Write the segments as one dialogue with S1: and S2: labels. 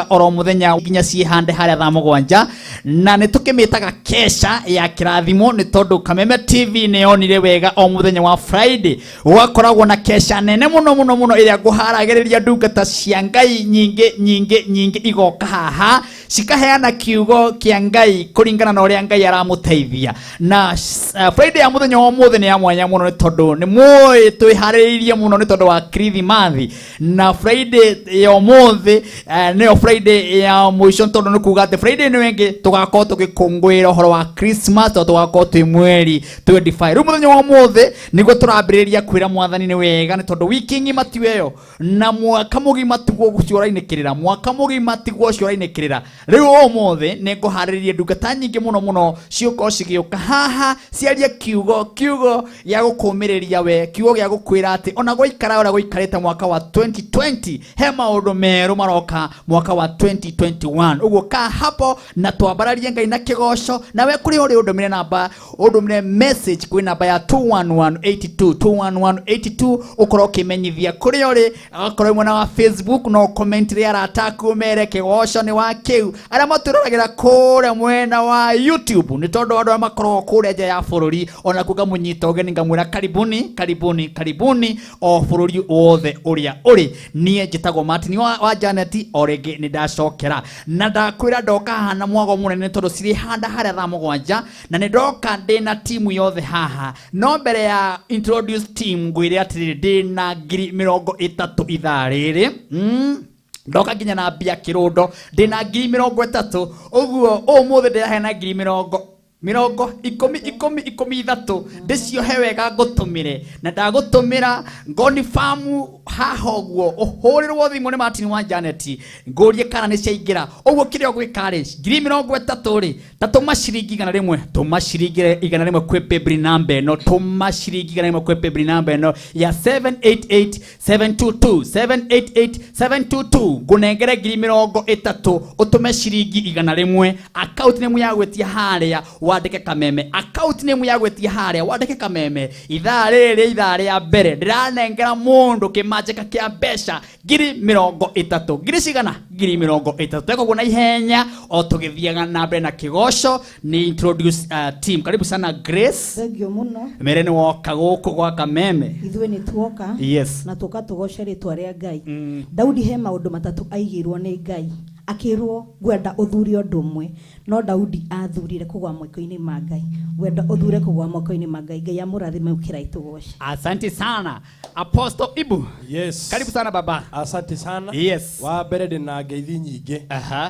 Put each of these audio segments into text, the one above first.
S1: Oro muthenya nginya ciĩhande harĩa thaa 7, na nĩ tũkĩmĩtaga kesha ya kĩrathimo, nĩ tondũ Kameme TV nĩ yonire wega o mũthenya wa Friday gũgakoragwo na kesha nene mũno mũno mũno, ĩrĩa ngũharagĩrĩria ndungata cia Ngai nyingĩ nyingĩ nyingĩ igoka haha cikaheana kiugo kĩa Ngai kũringana na ũrĩa Ngai aramũteithia. Na Friday ya mũthenya wa ũmũthĩ nĩ ya mwanya mũno, nĩ tondũ nĩ mũĩ twĩharĩrĩirie mũno nĩ tondũ wa Kirithimathi. Na Friday ya ũmũthĩ nĩyo Friday ya mũico, tondũ nĩ kuga atĩ Friday ĩno ĩngĩ tũgakorwo tũgĩkũngũĩra ũhoro wa Christmas, tondũ tũgakorwo twĩ mweri 25. Rĩu mũthenya wa ũmũthĩ nĩguo tũrambĩrĩria kwĩra Mwathani nĩ wega, nĩ tondũ wiki ng'ima ti ĩyo na mwaka mũgima tiguo ũcio ũrainĩkĩrĩra, mwaka mũgima tiguo ũcio ũrainĩkĩrĩra. Rĩu ũmũthĩ nĩ ngũharĩrĩria ndungata nyingĩ mũno mũno ciũkorwo cigĩũka haha ciarie kiugo, kiugo gĩa gũkũmĩrĩria we, kiugo gĩa gũkwĩra atĩ ona gwaikara ũrĩa gũikarĩte mwaka wa 2020, he maũndũ merũ maroka mwaka wa 2021. Ũguo kaa hapo na twambararie Ngai na kĩgoco. Nawe kũrĩa ũrĩ, ũndũmĩre namba, ũndũmĩre message kwĩ namba ya 21182, 21182, ũkorwo ũkĩmenyithia kũrĩa ũrĩ. Akorwo mwena wa Facebook, no comment rĩ arata aku, ũmere kĩgoco nĩ wa kĩu. Arĩa matwĩroragĩra kũrĩa mwena wa YouTube, nĩ tondũ andũ arĩa makoragwo kũrĩa nja ya bũrũri ona kuo ngamũnyita ũgeni, ngamwĩra karibuni, karibuni, karibuni o bũrũri wothe ũrĩa ũrĩ. Niĩ njĩtagwo Martin wa Janet. O rĩngĩ nĩ ndacokera na ndakwĩra ndoka haha na mwago mũnene, tondũ cirĩ handa harĩa thaa 7, na nĩ ndoka ndĩna timu yothe haha. No mbere ya introduce team, ngwĩre atĩrĩrĩ, ndĩna 30,000 ithaa rĩrĩ. Ndoka nginya na mbia kĩrũndo, ndĩna 30,000. Ũguo ũmũthĩ ndĩraheana ngiri mĩrongo mĩrongo ikũmi ikũmi ikũmi ithatũ, ndĩciohe wega ngũtũmĩre, na ndagũtũmĩra ngoni famu haha ũguo ũhũrĩrwo thimũ nĩ Martin wa Janet, ngũrie kana nĩ ciaingĩra. Ũguo kĩrĩa ũgwĩka rĩ, 30,000 rĩ, ta tũma ciringi 100, tũma ciringi 100 kwĩ paybill namba ĩno, tũma ciringi 100 kwĩ paybill namba ĩno ya 788722, 788722. Ngũnengere 30,000, ũtũme ciringi 100. Account name ya gwĩtia harĩa wandĩke Kameme, account name ya gwĩtia harĩa wandĩke Kameme. Ithaa rĩrĩ, ithaa rĩa mbere, ndĩranengera mũndũ kĩmanjĩka kĩa mbeca 30,000. Ngiri cigana? 30,000. Tweka ũguo na ihenya o tũgĩthiaga na mbere na kĩgoco. Nĩ introduce team. Karibu sana, Grace.
S2: Thank you mũno.
S1: Mere nĩ woka gũkũ gwa Kameme.
S2: Ithuĩ nĩ tuoka. Na tũka tũgoce rĩtwa rĩa Ngai. Daudi he maũndũ matatũ aigĩirwo nĩ Ngai, akĩrwo ngwenda ũthure ũndũ ũmwe, no Daudi athurire kũgwa moko-inĩ ma Ngai. Ngwenda ũthure kũgwa moko-inĩ ma Ngai. Ngai amũrathime ũkĩra itũgoce.
S1: Asante sana. Apostle Ibu.
S3: Yes.
S1: Karibu sana, baba.
S3: Asante sana. Wa mbere ndĩna ngeithi nyingĩ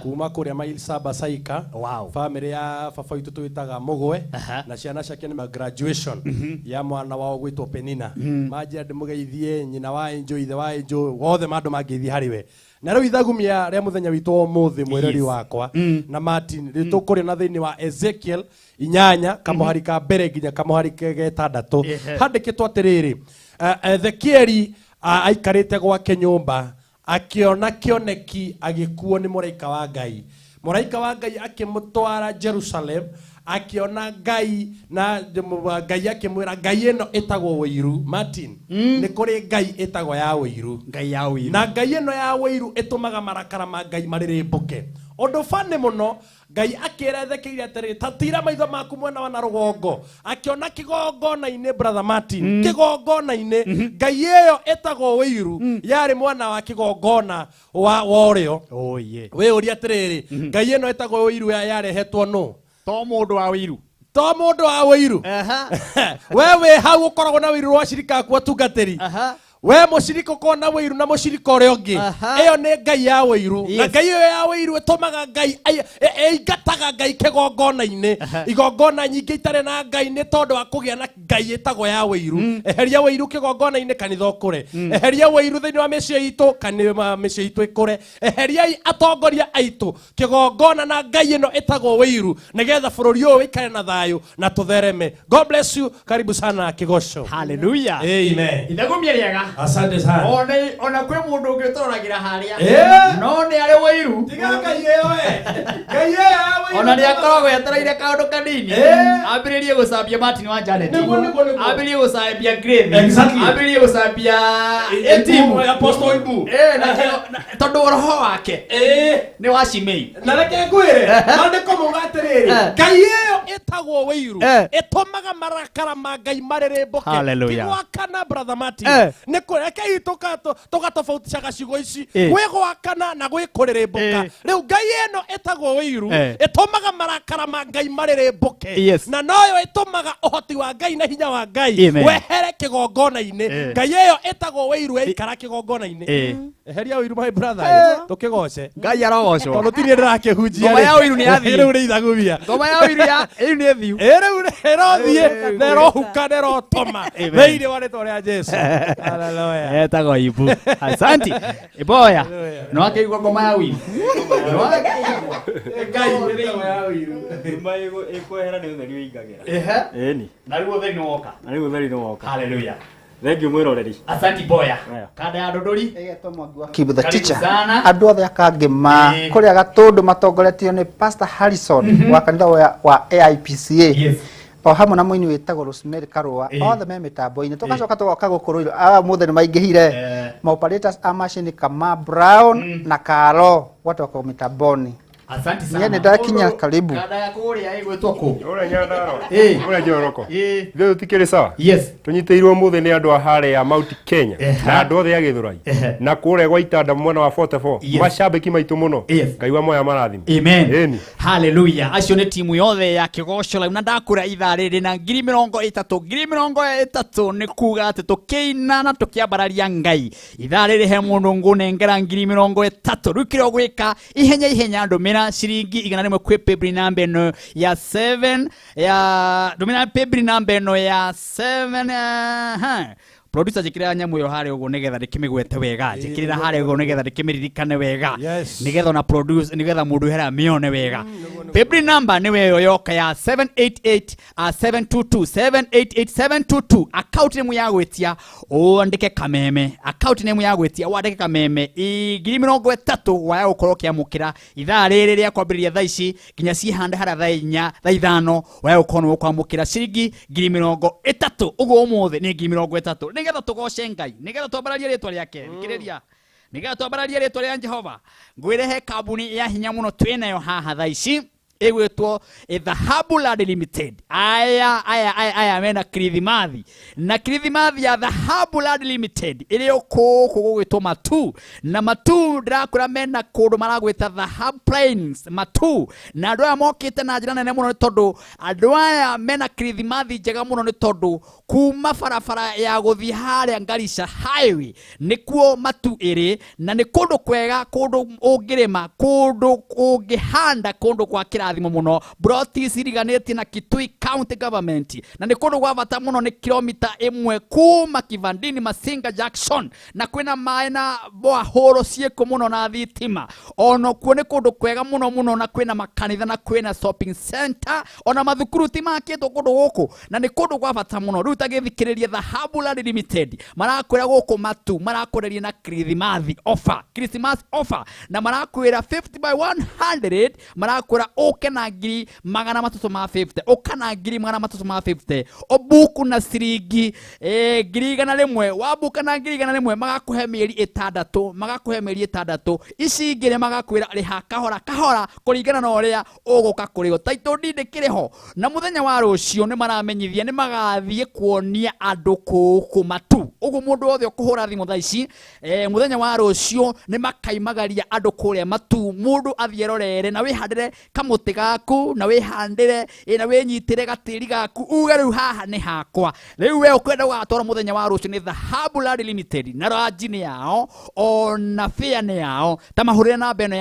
S3: kuma kũrĩa maili saba Saika. Family ya baba witũ twĩtaga Mũgwe na ciana ciake nĩ ma graduation ya mwana wao gwĩtwo Penina. Manjĩra ndĩmũgeithie nyina wa Angel, ithe wa Angel, wothe mandũ mangeithie harĩ we. Na rĩu ithagumia rĩa mũthenya witũ wa ũmũthĩ, mwĩrori wakwa na Martin, rĩu tũkũrĩa na thĩinĩ wa Ezekiel 8 kamũhari ka mbere nginya kamũhari getandatũ. Handĩkĩtwo atĩrĩrĩ, Ezekieli aikarĩte gwake nyũmba akĩona kĩoneki, agĩkuo nĩ mũraika wa Ngai. Mũraika wa Ngai akĩmũtwara Jerusalem, akĩona Ngai, na Ngai akĩmwĩra Ngai ĩno ĩtagwo Wĩiru. Martin, nĩ kũrĩ Ngai ĩtagwo ya Wĩiru.
S1: Ngai ya Wĩiru.
S3: Na Ngai ĩno ya Wĩiru ĩtũmaga marakara ma Ngai marĩrĩmbũke. Ũndũ bani mũno, Ngai akĩra Ezekieli atĩrĩ, ta tira maitho maku mwena wa na rũgongo. Akĩona kĩgongona-inĩ, brother Martin, kĩgongona-inĩ Ngai ĩyo ĩtagwo Wĩiru yarĩ mwena wa kĩgongona wa ũrĩo.
S1: Oh yeah.
S3: Wĩyũria atĩrĩrĩ, Ngai ĩno ĩtagwo Wĩiru yarehetwo nũ?
S1: To mũndũ wa Wĩiru.
S3: To mũndũ wa Wĩiru. We wĩ hau ũkoragwo na wĩiru wa cirika aku atungatĩri. We mũcirika ũkoragwo na wĩiru na mũcirika ũrĩa ũngĩ. Ĩyo nĩ Ngai ya Wĩiru. Na Ngai ĩyo ya Wĩiru ĩtũmaga Ngai ĩingataga Ngai kĩgongona-inĩ. Igongona nyingĩ itarĩ na Ngai nĩ tondũ wa kũgĩa na Ngai ĩtagwo ya Wĩiru. Eheria wĩiru kĩgongona-inĩ, kanitha ũkũre. Eheria wĩiru thĩinĩ wa mĩciĩ itũ, mĩciĩ itũ ĩkũre. Eheriai atongoria aitũ kĩgongona na Ngai ĩno ĩtagwo Wĩiru, nĩgetha bũrũri ũyũ wĩikare na thayũ na tũthereme. God bless you. Karibu sana kĩgoco.
S1: Hallelujah.
S3: Amen.
S1: Ithagumia rĩega.
S3: Asante sana.
S1: Ona kwĩ mũndũ ũngĩ ũtũroragira harĩa. No nĩ arĩ wĩiru.
S3: Tiga Ngai ĩyo we. Ngai ĩyo.
S1: Ona nĩ akoragwo etereire kaũndũ kanini. Ambĩrĩrie gũcambia Martin wa Janet.
S3: Nĩguo.
S1: Ambĩrĩrie gũcambia Grace.
S3: Exactly.
S1: Ambĩrĩrie gũcambia Etimu.
S3: Apostle Ibu.
S1: Na tondũ roho wake nĩ wa Shimei.
S3: Na reke ngwĩre, maandĩko mauga atĩrĩrĩ, Ngai ĩyo ĩtagwo wĩiru ĩtũmaga marakara ma Ngai marĩrĩmbũke.
S1: Hallelujah.
S3: Ti gwakana, brother Martin. Nĩ rekei tũgatofautishaga ciugo ici. Gwĩ gwakana na gwĩ kũrĩrĩmbũka. Rĩu Ngai ĩno ĩtagwo wĩiru ĩtũmaga marakara ma Ngai marĩrĩmbũke. Na noyo ĩtũmaga ũhoti wa Ngai na hinya wa Ngai wehere kĩgongona-inĩ. Ngai ĩyo ĩtagwo wĩiru ĩikara kĩgongona-inĩ. Eheria wĩiru my brother, tũkĩgoce.
S1: Ngai arogocwo.
S3: Tondũ ti niĩ ndĩrakĩhunjia.
S1: Ngoma ya ũiru nĩ yathiĩ.
S3: Rĩu nĩ ithagumia.
S1: Ngoma ya ũiru ya ĩu nĩ thiu.
S3: Rĩu ĩrothiĩ na ĩrohuka na ĩrotoma thĩinĩ wa rĩtwa rĩa Jesu. Hallelujah.
S1: Etagwo Ibu. Asante. Iboya. No akĩigua ngoma ya ũiru. No akĩigua.
S3: Ngai ĩtagwo ya ũiru.
S4: Nduma ĩkwehera nĩ ũtheri ũingagĩra. Ĩni.
S1: Na rĩu ũtheri nĩ woka.
S4: Na rĩu ũtheri nĩ woka.
S1: Hallelujah.
S4: Thank you mwĩroreri.
S1: Asante Boya. Kanda ya Ndũndũri.
S5: Kibu the teacher.
S1: Sana.
S5: Andũ othe akangĩma kũrĩa Gatũndũ matongoretio nĩ Pastor Harrison wa kanitha wa AIPCA.
S1: Yes.
S5: O hamwe na mũini wĩtagwo Rosemary Karũa, othe me mĩtambo-inĩ. Tũgacoka tũgoka gũkũ Rũirũ, aya mũthĩ nĩ maingĩhire. Maoperators a machine kama Brown na Karo wote wako mitamboni.
S1: Asante sana.
S5: Niĩ nĩndakinya karibu.
S1: Kanda ya kũrĩa ĩgwĩtwo kũ?
S6: Ũrĩa Nyandarua. Ũrĩa Njoroko. Ithuĩ tũtikĩrĩ sawa.
S1: Yes.
S6: Tũnyitĩirwo mũthĩ nĩ andũ a harĩa Mount Kenya na andũ othe a Gĩthũrai na kũrĩa gwa Itanda mwena wa 44. Macambĩki maitũ mũno. Ngai wa moya marathime.
S1: Amen. Hallelujah. Acio nĩ timu yothe ya kĩgoco rĩu na ndakũra ithaa rĩrĩ na 30,000 30,000 nĩ kuga atĩ tũkĩina na tũkĩambararia Ngai. Ithaa rĩrĩ he mũndũ ngũnengera 30,000 rĩu kĩrĩa ũgwĩka ihenya ihenya ndũmĩra ciringi 100 kwĩ paybill namba ĩno ya 7 ya ndũmĩra paybill namba ĩno ya 7. Producer njĩkĩrĩra nyamũ ĩyo harĩa ũguo nĩgetha ndĩkĩmĩgwete wega. Njĩkĩrĩra harĩa ũguo nĩgetha ndĩkĩmĩririkane wega. Nĩgetha ona produce nĩgetha mũndũ hera amĩone wega. Paybill number nĩwe ĩyo yoka ya 788 722 788 722. Account name ya gwĩtia ũandĩke Kameme. Account name ya gwĩtia ũandĩke Kameme 30,000 waya gũkorwo ũkĩamũkĩra ithaa rĩrĩ rĩa kwambĩrĩria thaa ici nginya cihande harĩa thaa inya thaa ithano waya gũkorwo nĩ ũkwamũkĩra ciringi 30,000. Ũguo ũmũthĩ nĩ 30,000 nĩgetha tũgoce Ngai, nĩgetha twambararie rĩtwa rĩake. Thikĩrĩria, nĩgetha twambararie rĩtwa rĩa Jehova. Ngwĩre he kambuni ya hinya mũno twĩnayo haha thaa ici ĩgwĩtwo Dhahabu Land Limited. Aya aya aya aya mena Kirithimathi na Kirithimathi ya Dhahabu Land Limited ĩrĩ gũkũ gũgwĩtwo Matu na Matu ndĩrakũra mena kũndũ maragwĩta Dhahabu Plains Matu na andũ aya mokĩte na njĩra nene mũno nĩ tondũ andũ aya mena Kirithimathi njega mũno nĩ tondũ kuma barabara ya gũthiĩ harĩa Garissa Highway nĩkuo Matu ĩrĩ na nĩ kũndũ kwega, kũndũ ũngĩrĩma, kũndũ ũngĩhanda, kũndũ kwa kĩrathimo mũno. Broti ciriganĩtie na Kitui County Government na nĩ kũndũ gwa bata mũno, nĩ kilomita 1 kuma Kivandini Masinga Junction na kwĩna maĩ na boahoro ciĩkuo mũno na thitima. Ona kuo nĩ kũndũ kwega mũno mũno na kwĩna makanitha na kwĩna shopping center ona mathukuru ti makĩtwo kũndũ gũkũ na nĩ kũndũ gwa bata mũno. Rĩu tagĩthikĩrĩria Dhahabu Land Limited marakwĩra gũkũ Matu marakũreria na Kirithimathi offer, Christmas offer na marakwĩra 50 by 100 marakwĩra ũke na 350 ũka na 350 ũbuku na ciringi 100,000 wabuka na 100,000 magakũhe mĩeri 6 magakũhe mĩeri 6 ici ingĩ magakwĩra rĩha kahora kahora kũringana na ũrĩa ũgũka kũrĩo. Title deed ĩkĩrĩ ho na mũthenya wa rũciũ nĩ maramenyithia nĩ magathiĩ kuonia andũ kũkũ Matu. Ũguo mũndũ wothe ũkũhũra thimũ thaa ici mũthenya wa rũciũ nĩ makaimagaria andũ kũrĩa Matu, mũndũ athiĩ erorere na wĩhandĩre kamũtĩ gaku na wĩhandĩre na wĩnyitĩre gatĩri gaku uge rĩu haha nĩ hakwa. Rĩu we ũkwenda gũgatwara mũthenya wa rũciũ nĩ Dhahabu Land Limited na ranji nĩ yao ona fare nĩ yao. Ta mahũrĩre namba ĩno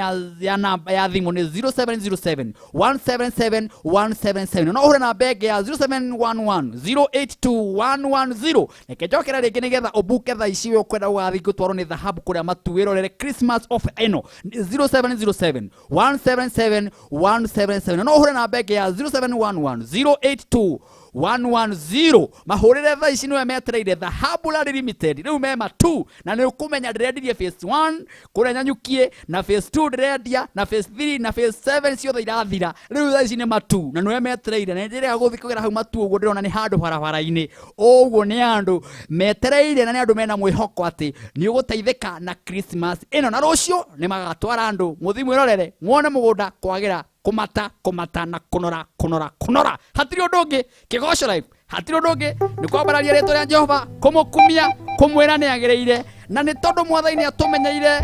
S1: ya thimũ nĩ 0707 177 177 no ũhũre namba ĩngĩ ya 0711 082 110. Reke njokere rĩngĩ nĩgetha ũbuke thaa ici we ũkwenda gũgathiĩ gũtwarwo nĩ Dhahabu kũrĩa Matu wĩrorere Christmas offer ĩno 0707 177 177 no ũhũre namba ĩngĩ ya 0711 082 110 mahũrĩre thaa ici nĩwe metereire Dhahabu Rally Limited rĩu me matu na nĩ ũkũmenya ndĩrendirie phase 1 kũrĩa Nyanyukie na phase 2 ndĩrendia na phase 3 na phase 7 ciothe irathira rĩu thaa ici nĩ matu na nĩwe metereire na nĩndĩrega gũthiĩ kũgera hau matu ũguo ndĩrona nĩ handũ barabara-inĩ ũguo nĩ andũ metereire na nĩ andũ mena mwĩhoko atĩ nĩ ũgũteithĩka na Christmas ĩno na rũciũ nĩ magatwara andũ mũthiĩ mwĩrorere muone mũgũnda kwagĩra kumata kumata na kunora kunora kunora hatirĩ ũndũ ũngĩ Kĩgoco Live hatirĩ ũndũ ũngĩ nĩ kwambararia rĩtwa rĩa Jehova kũmũkumia kũmwĩra nĩ agĩrĩire na nĩ tondũ Mwathani nĩ atũmenyeire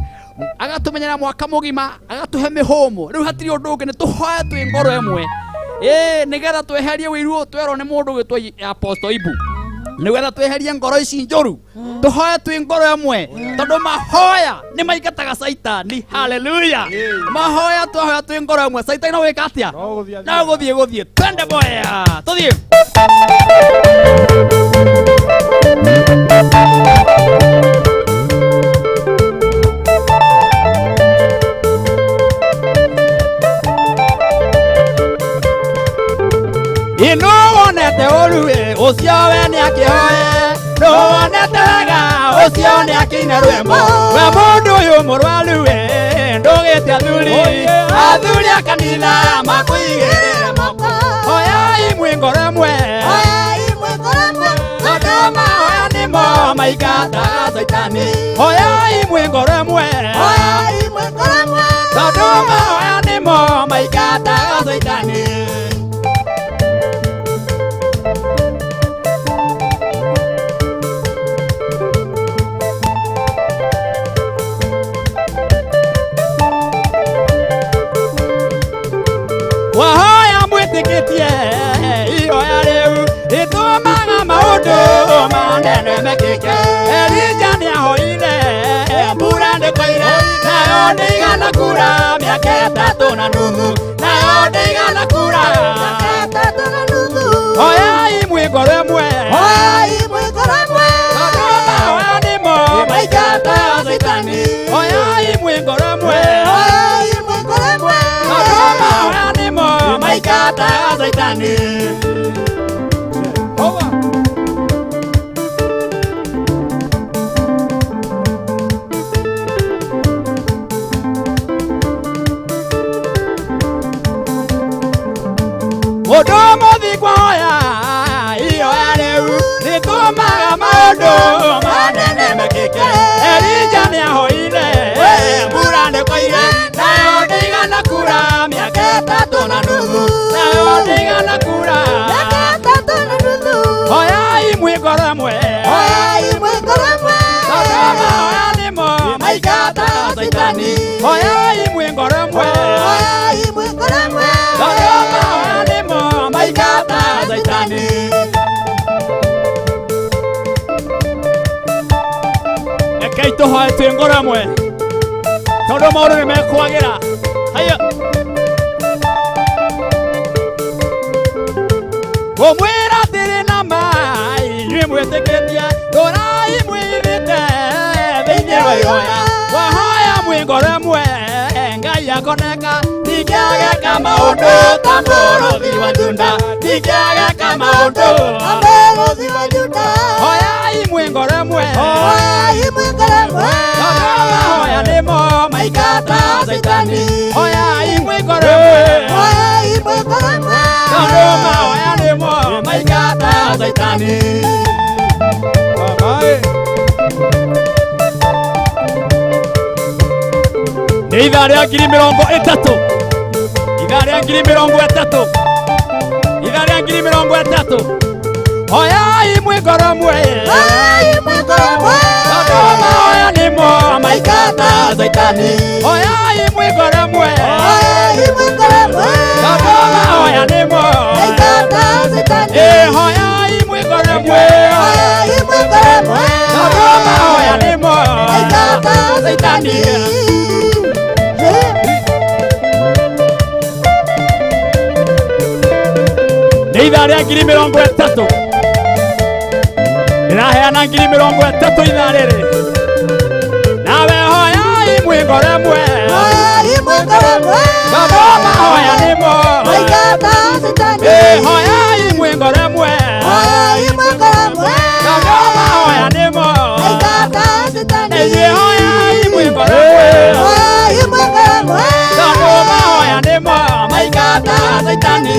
S1: agatũmenyera mwaka mũgima agatũhe mĩhũmũ rĩu hatirĩ ũndũ ũngĩ nĩ tũhoe twĩ ngoro ĩmwe nĩgetha tweherie ũiru twerwo nĩ mũndũ ũgwĩtwo Apostle Ibu nĩgetha tweherie ngoro ici njũru tũhoe twĩ ngoro ĩmwe tondũ mahoya nĩ maingataga Saitani haleluya mahoya twahoya twĩ ngoro ĩmwe Saitani no wĩka atĩa no gũthiĩ gũthiĩ twende boya tũthiĩ Ino wonete ũru ũcio we nĩakĩhoe no wonete wega ũcio nĩakĩine rwĩmbo we mũndũ ũyũ mũrwaru we ndũgĩte athuri athuri a kanitha makũigĩrĩre moko hoyai mwĩ ngoro ĩmwe tondũ mahoya nĩmo maingataga Saitani hoyai mwĩ ngoro ĩmwe tondũ mahoya nĩmo maingataga Saitani. Wahoya mwĩtĩkĩtie ihoya rĩu rĩtũmaga maũndũ manene mekĩke Elija nĩahoire mbura ndĩkoire nayo ndĩigana kura mĩaka ĩtatũ na nuthu nayo ndĩigana kura hoyai mwĩ ngoro ĩmwe tondũ mahoya nĩmo maingataga Saitani hoyai mwĩ ngoro ĩmwe tondũ mahoya nĩmo maingataga Saitani. Mũndũ mũthingu ahoya ihoya rĩu rĩtũmaga maũndũ manene mekĩke Elija nĩahoire mbura ndĩkoire nayo ndĩigana kura mĩaka ĩtatũ na nuthu nayo ndĩigana kura hoyai mwĩ ngoro ĩmwe tondũ mahoya nĩmo maingataga Saitani hoyai mwĩ ngoro ĩmwe tondũ mahoya nĩmo maingataga Saitani. Rekei tũhoe twĩ ngoro ĩmwe tondũ maũndũ nĩ mekwagĩra haya ngũmwĩra atĩrĩ na ma inyuĩ mwĩtĩkĩtie tũrai mwĩthĩte thĩinĩ wa ihoya wahoya mwĩ ngoro ĩmwe Ngai akoneka ndingĩageka maũndũ ta mũrũthi wa Juda ndingĩageka maũndũ hoyai mwĩ ngoro ĩmwe tondũ mahoya nĩmo maingataga Saitani hoyai mwĩ ngoro ĩmwe tondũ mahoya nĩmo maingataga Saitani. Nĩ ithaa rĩa 30,000 ithaa rĩa 30,000 ithaa rĩa 30,000 hoyai mwĩ ngoro ĩmwe tondũ mahoya nĩmo maingataga Saitani hoyai mwĩ ngoro ĩmwe tondũ mahoya nĩmo hoyai mwĩ ngoro ĩmwe tondũ mahoya nĩmo maingataga Saitani. Nĩ ithaa rĩa 30,000 ndĩraheana 30,000 ithaa rĩrĩ nawe hoyai mwĩ ngoro ĩmwe tondũ mahoya nĩmo hoyai mwĩ ngoro ĩmwe Na inyuĩ hoyai mwĩ ngoro ĩmwe. Tondũ mahoya nĩmo maingataga Caitani.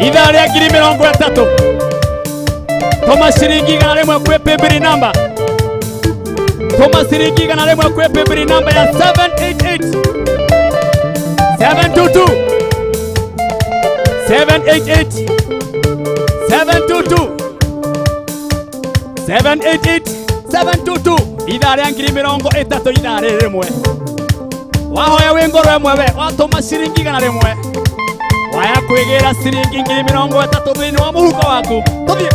S1: Ithaa rĩa 30,000. Tũma ciringi 100 kwĩ paybill namba. Tũma ciringi 100 kwĩ paybill namba ya 788 722 788 722 788 722. Ithaa rĩa 30,000 ithaa rĩrĩ rĩmwe. Wahoya wĩ ngoro ĩmwe we watũma ciringi 100 waya kwĩgĩra ciringi 30,000 thĩinĩ wa mũhuko waku. Tũthiĩ.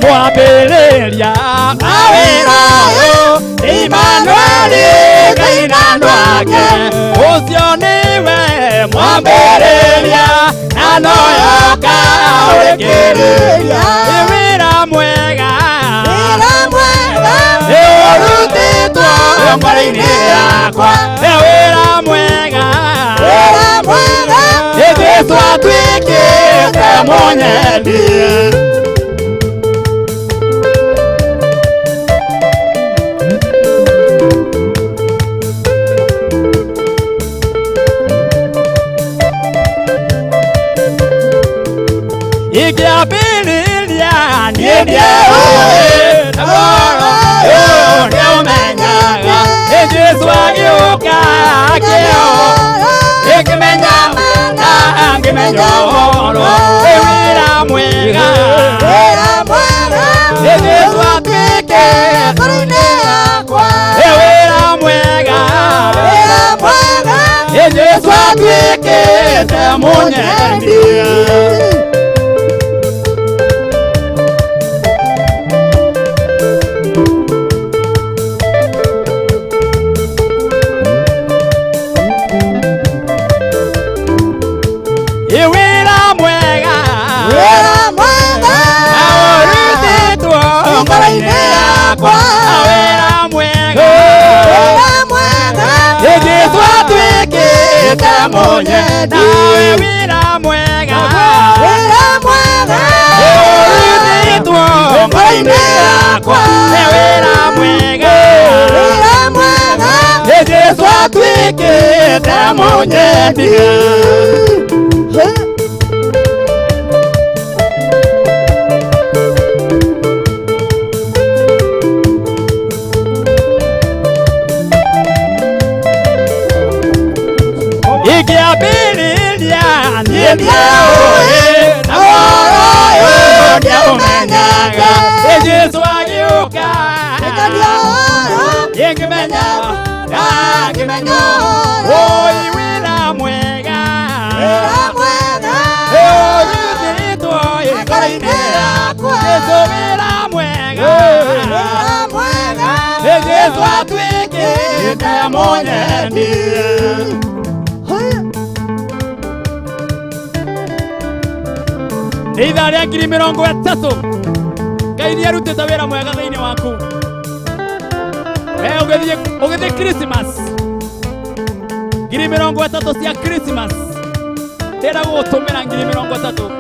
S1: Mwambĩrĩria mawĩra ũyũ Imanueli Ngai na andũ ake. Ũcio nĩwe mwambĩrĩria na noyoka ũrĩkĩrĩria. Wĩra mwega nĩũrutĩtwo ngoro-inĩ yakwa. Wĩra mwega Jesũ atuĩkĩte mũnyendi. Ingĩambĩrĩria niĩ ndiaũĩ na ngoro ũyũ nĩũmenyaga. Jesũ agĩũka akĩo ĩngĩmenya na ngĩmenya ũhoro. Wĩra mwega Jesũ atuĩke wĩra mwega Jesũ atuĩkĩte mũnyendi. Wĩra mwega ũrutĩtwo ngoro-inĩ yakwa. Wĩra mwega Jesũ atuĩkĩte mũnyendi. Wĩra mwega ũrutĩtwo ngoro-inĩ yakwa. Wĩra mwega Jesũ atuĩkĩte mũnyendi. Ingĩambĩrĩria niĩ ndiaũĩ na ngoro ũyũ ndiaũmenyaga. Jesũ agĩũka ingĩmenya na ngĩmenya ũĩ wĩra mwega ũrutĩtwo ngoro-inĩ yakwa. Jesũ wĩra mwega Jesũ atuĩkĩte mũnyendi. Nĩ ithaa rĩa 30,000. Ngai nĩarutĩte wĩra mwega thĩinĩ waku. We ũgĩthiĩ Christmas 30,000 cia Christmas. Ndĩrenda gũgũtũmĩra 30,000.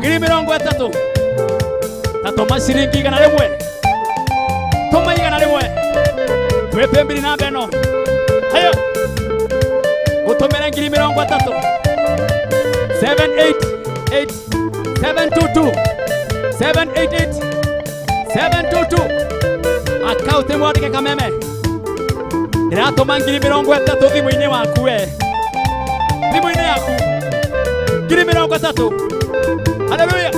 S1: 30,000. Ta tũma ciringi 100. Tũma 100. Twĩ paybill namba ĩno. Hayo. Gũtũmĩra 30,000. 788 722 788 722. Akaunti mwandĩke Kameme. Ndĩratũma 30,000 thimũ-inĩ waku we. Thimũ-inĩ yaku 30,000. Haleluya.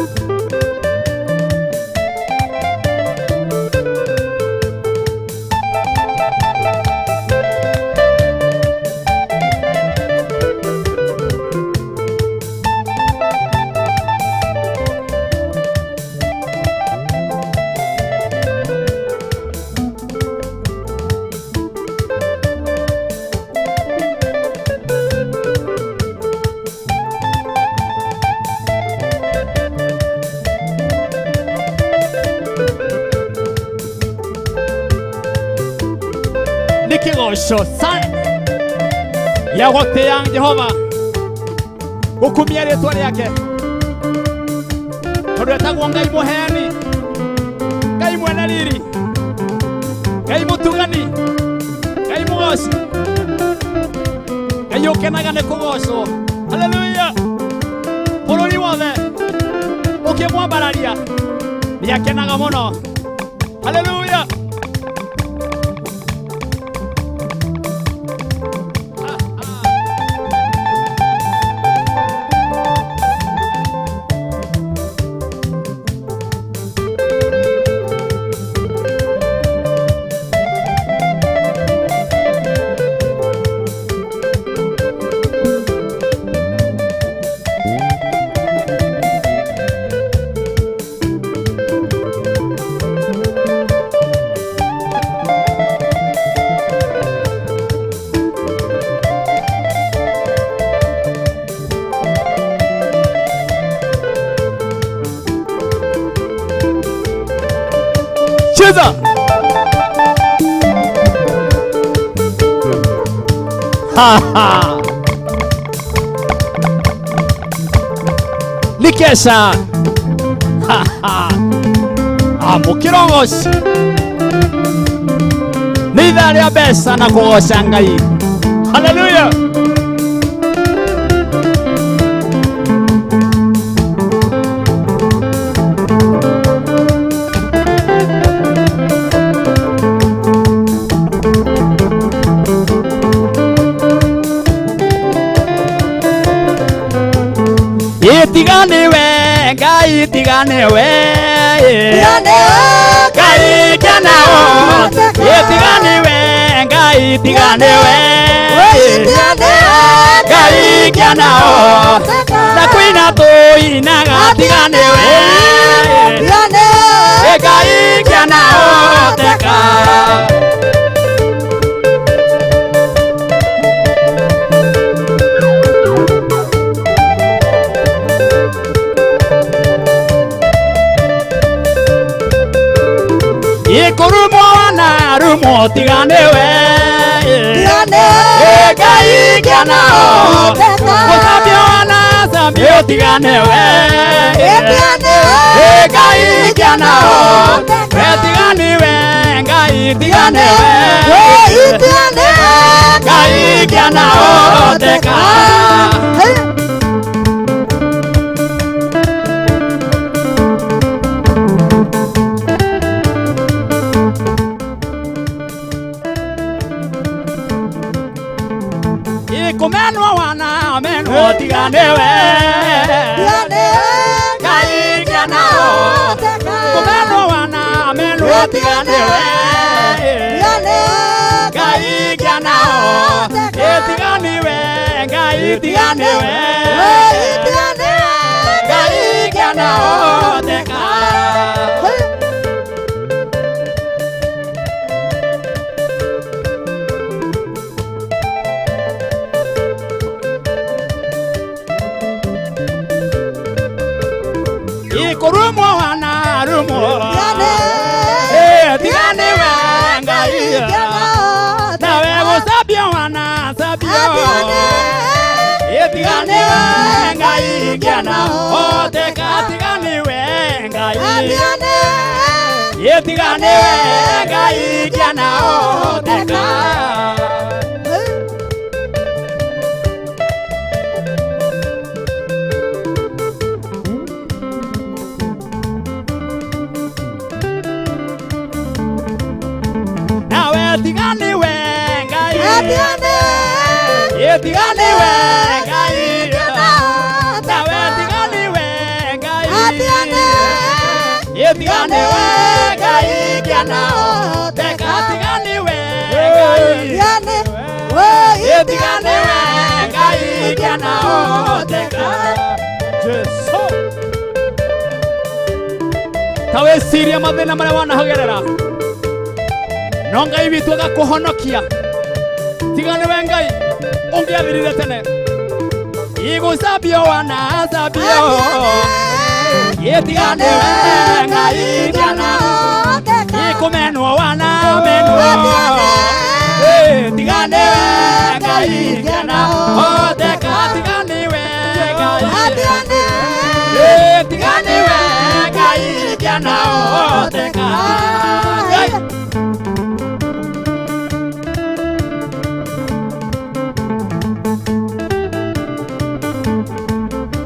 S1: Special sign ya gũtĩa Jehova, gũkumia rĩtwa rĩake, tondũ etagwo Ngai mũheani, Ngai mwene riri, Ngai mũtugani, Ngai mũgoci, Ngai ũkenaga nĩ kũgocwo. Haleluya! Bũrũri wothe ũkĩmwambararia nĩakenaga mũno. Haleluya! Cheza! Ha ha! Nikesha! Ha ha! Amũkĩra ũgoci nĩ ithaa rĩa mbeca na kũgoca Ngai. Haleluya! Tiganiwe Ngai, tiganiwe Ngai kĩanao, tiganiwe Ngai, tiganiwe Ngai kĩanao, na kwĩna tũinaga tiganiwe Ngai kĩanao teka. Ikurumo na rumo tiganiwe Ngai kĩanao, gũcambio na cambio tiganiwe Ngai kĩanao, tiganiwe Ngai, tiganiwe Ngai kĩanao teka. Kumenwa wana menwo tiganiwe Ngai kĩanao, kumenwa wana menwo tiganiwe Ngai kĩanao, tiganiwe Ngai, tiganiwe Ngai kĩanao teka. Ikurumo wana rumo tiganiwe Ngai, nawe gũcambio wana cambio tiganiwe Ngai kĩanao teka, tiganiwe Ngai, tiganiwe Ngai kĩanao teka. Tiganiwe Ngai, tiganiwe Ngai, nawe tiganiwe Ngai, tiganiwe Ngai kĩanao teka, tiganiwe Ngai, tiganiwe Ngai kĩanao teka. Jesu, ta wĩcirie mathĩna marĩa wanahagerera, no Ngai witũ agakũhonokia. Tiga nĩwe Ngai ũngĩathirire tene. Igũcambio wanacambio, tiga nĩwe Ngai kĩanao, ikũmenwo wanamenwo, Tiga nĩwe Ngai ingĩanahoteka. Tiga nĩwe Ngai. Tiga nĩwe Ngai ingĩanahoteka. Ngai.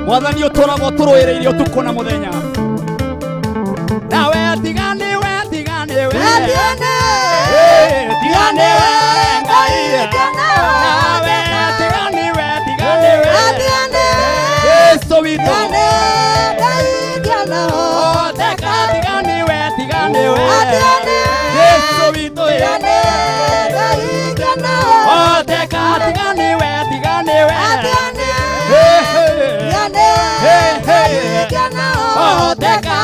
S1: Mwathani ũtũragwo tũrũĩrĩire ũtukũ na mũthenya. Nawe tiga nĩwe, tiga nĩwe. Tiga nĩwe Ngai. Nawe tiga nĩwe, tiga nĩwe. Yesu witũ. Hoteka, tiga nĩwe, tiga nĩwe. Yesu witũ. Hoteka, tiga nĩwe, tiga nĩwe. Hey, hey, hoteka.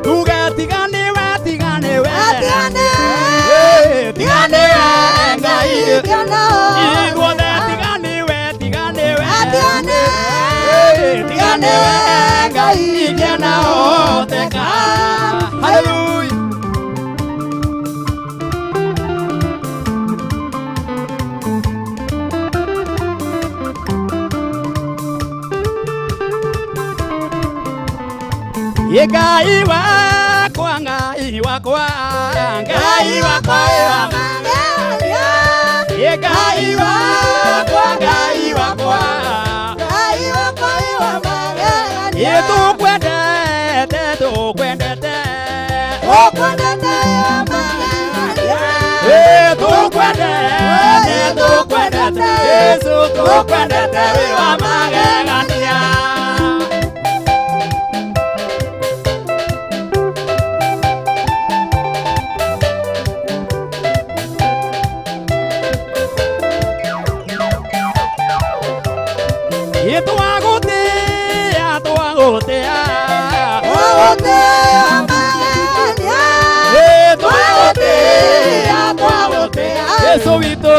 S1: Tuge tiga nĩwe, tiga nĩwe. Tiga nĩwe Ngai. Ithuothe tiga nĩwe, tiga nĩwe. Tiga nĩwe Ngai ingĩanahoteka. Hallelujah. Ngai wakwa, Ngai wakwa, Ngai wakwa, Ngai wakwa, Ngai wakwa. Tukwendete, tukwendete. Tukwendete, tukwendete. Yesu tukwendete wĩ wa magegania. Twagũtĩa, twagũtĩa. Twagũtĩa, twagũtĩa. Yesu witũ.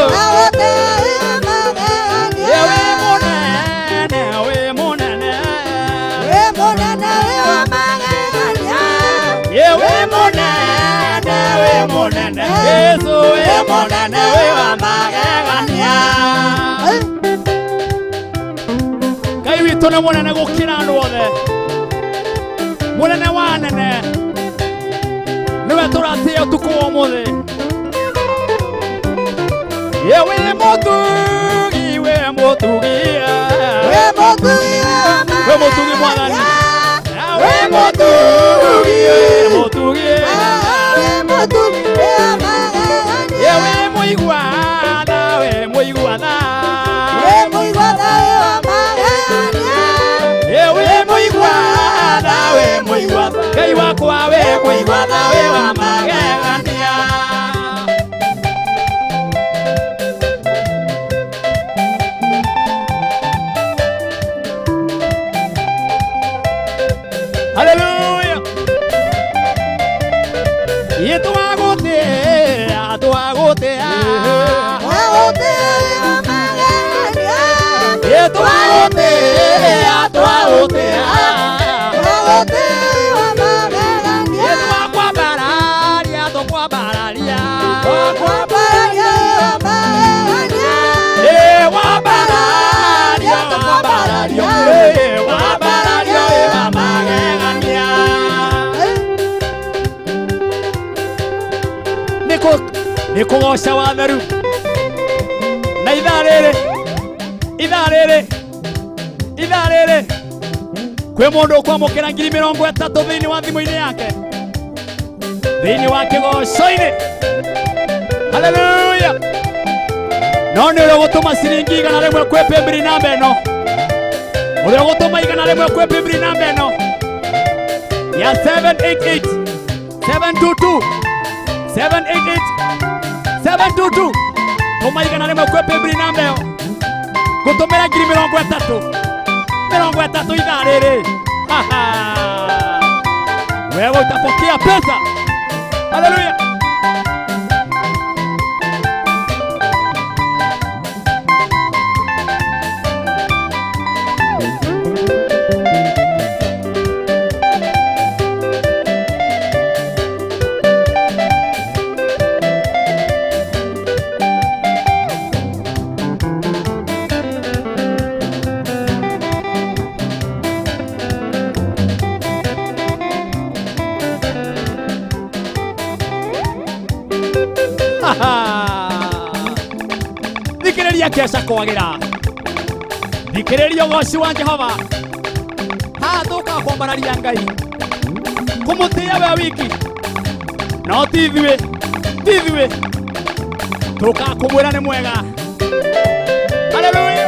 S1: Wĩ mũnene, wĩ mũnene. Wĩ mũnene, wĩ mũnene. Yesu wĩ mũnene, wĩ wa magegania. Ngai witũ nĩ mũnene gũkĩra andũ othe. Mũnene wa anene. Nĩwe tũratĩĩa ũtukũ wa ũmũthĩ. Wĩ mũtugi, wĩ mũtugi. Wĩ mũtugi Mwathani. Wĩ mũtugi, wĩ mũtugi. Wĩ mũigua tha, wĩ mũigua tha. Wĩ mũigua tha, wĩ mũigua tha. Ngai wakwa wĩ mũigua tha, wĩ wa magegania. Hallelujah. Twagũtĩa, twagũtĩa. Twagũtĩa, twagũtĩa. Twakwambararia, twakwambararia. Wambararia, wambarario. Wambarario wĩ wa magegania. Nĩ kũgoca watheru. Na ithaa rĩrĩ, ithaa rĩrĩ, ithaa rĩrĩ kwĩ mũndũ ũkwamũkĩra 30,000 thĩinĩ wa thimũ-inĩ yake, thĩinĩ wa kĩgoco-inĩ. Hallelujah. No nĩ ũrĩa ũgũtũma ciringi 100 kwĩ paybill namba ĩno, ũrĩa ũgũtũma 100 kwĩ paybill namba ĩno ya 788 722 788 722. Tũma 100 kwĩ paybill namba ĩyo, ngũtũmĩra 30,000 30 ithaa rĩrĩ. Wewe utapokea pesa. Hallelujah. Kesha kwagĩra. Thikĩrĩria ũgoci wa Jehova. Haha tũkaga kwambararia Ngai, kũmũtĩĩa we wiki, no ti ithuĩ, ti ithuĩ. Tũkaga kũmwĩra nĩ mwega. Haleluya.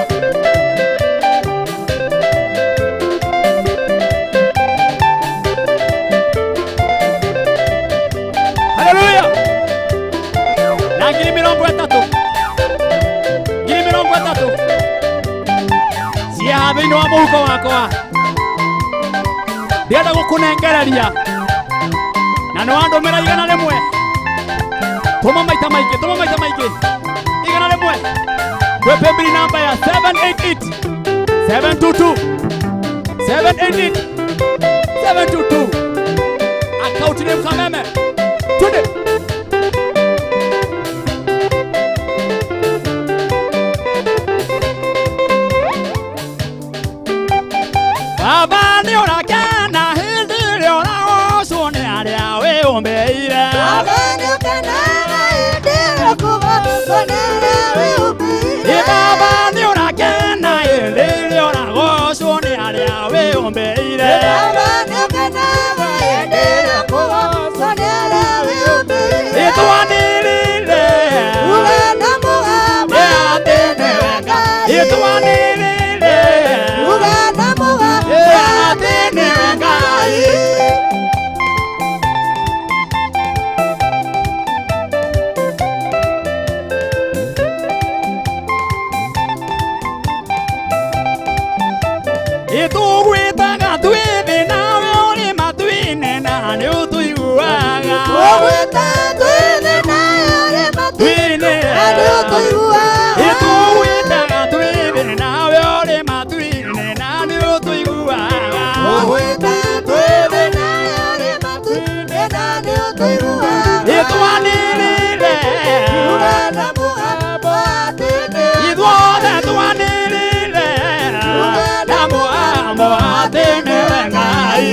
S1: Haleluya. Na 30,000. 30,000. Cia thĩinĩ wa mũhuko wakwa. Ndĩrenda gũkũnengereria. Na nĩ wandũmĩra 100. Tũma maita maingĩ, tũma maita maingĩ. 100. Kwĩ paybill namba ya 788 722 788 722. Account name Kameme. Twende. Baba nĩ ũrakena hĩndĩ ĩrĩa ũragocwo nĩ arĩa wĩyũmbĩire.
S7: Baba nĩ ũkenaga hĩndĩ ĩrĩa ũkũgocwo nĩ arĩa wĩyũmbĩire.
S1: Ĩ Baba nĩ ũrakena hĩndĩ ĩrĩa ũragocwo nĩ arĩa wĩyũmbĩire.
S7: Baba nĩ ũkenaga hĩndĩ ĩrĩa ũkũgocwo nĩ arĩa wĩyũmbĩire.
S1: Ĩ twanĩrĩre
S7: Uge na mũgambo
S1: atĩ nĩwe Ngai. Ĩ twanĩrĩre
S7: Uge na mũgambo
S1: atĩ nĩwe Ngai. Tũgwĩtaga twĩ thĩ nawe ũrĩ matu-inĩ na nĩ ũtũiguaga.
S7: Tũgwĩtaga twĩ thĩ nawe ũrĩ matu-inĩ na nĩ ũtũiguaga.
S1: Tũgwĩtaga twĩ thĩ nawe ũrĩ matu-inĩ na nĩ ũtũiguaga.
S7: Tũgwĩtaga twĩ thĩ nawe ũrĩ matu-inĩ na nĩ ũtũiguaga.
S1: Twanĩrĩre
S7: Uge na mũgambo atĩ nĩwe
S1: ithuothe twanĩrĩre na mũgambo atĩ nĩwe Ngai.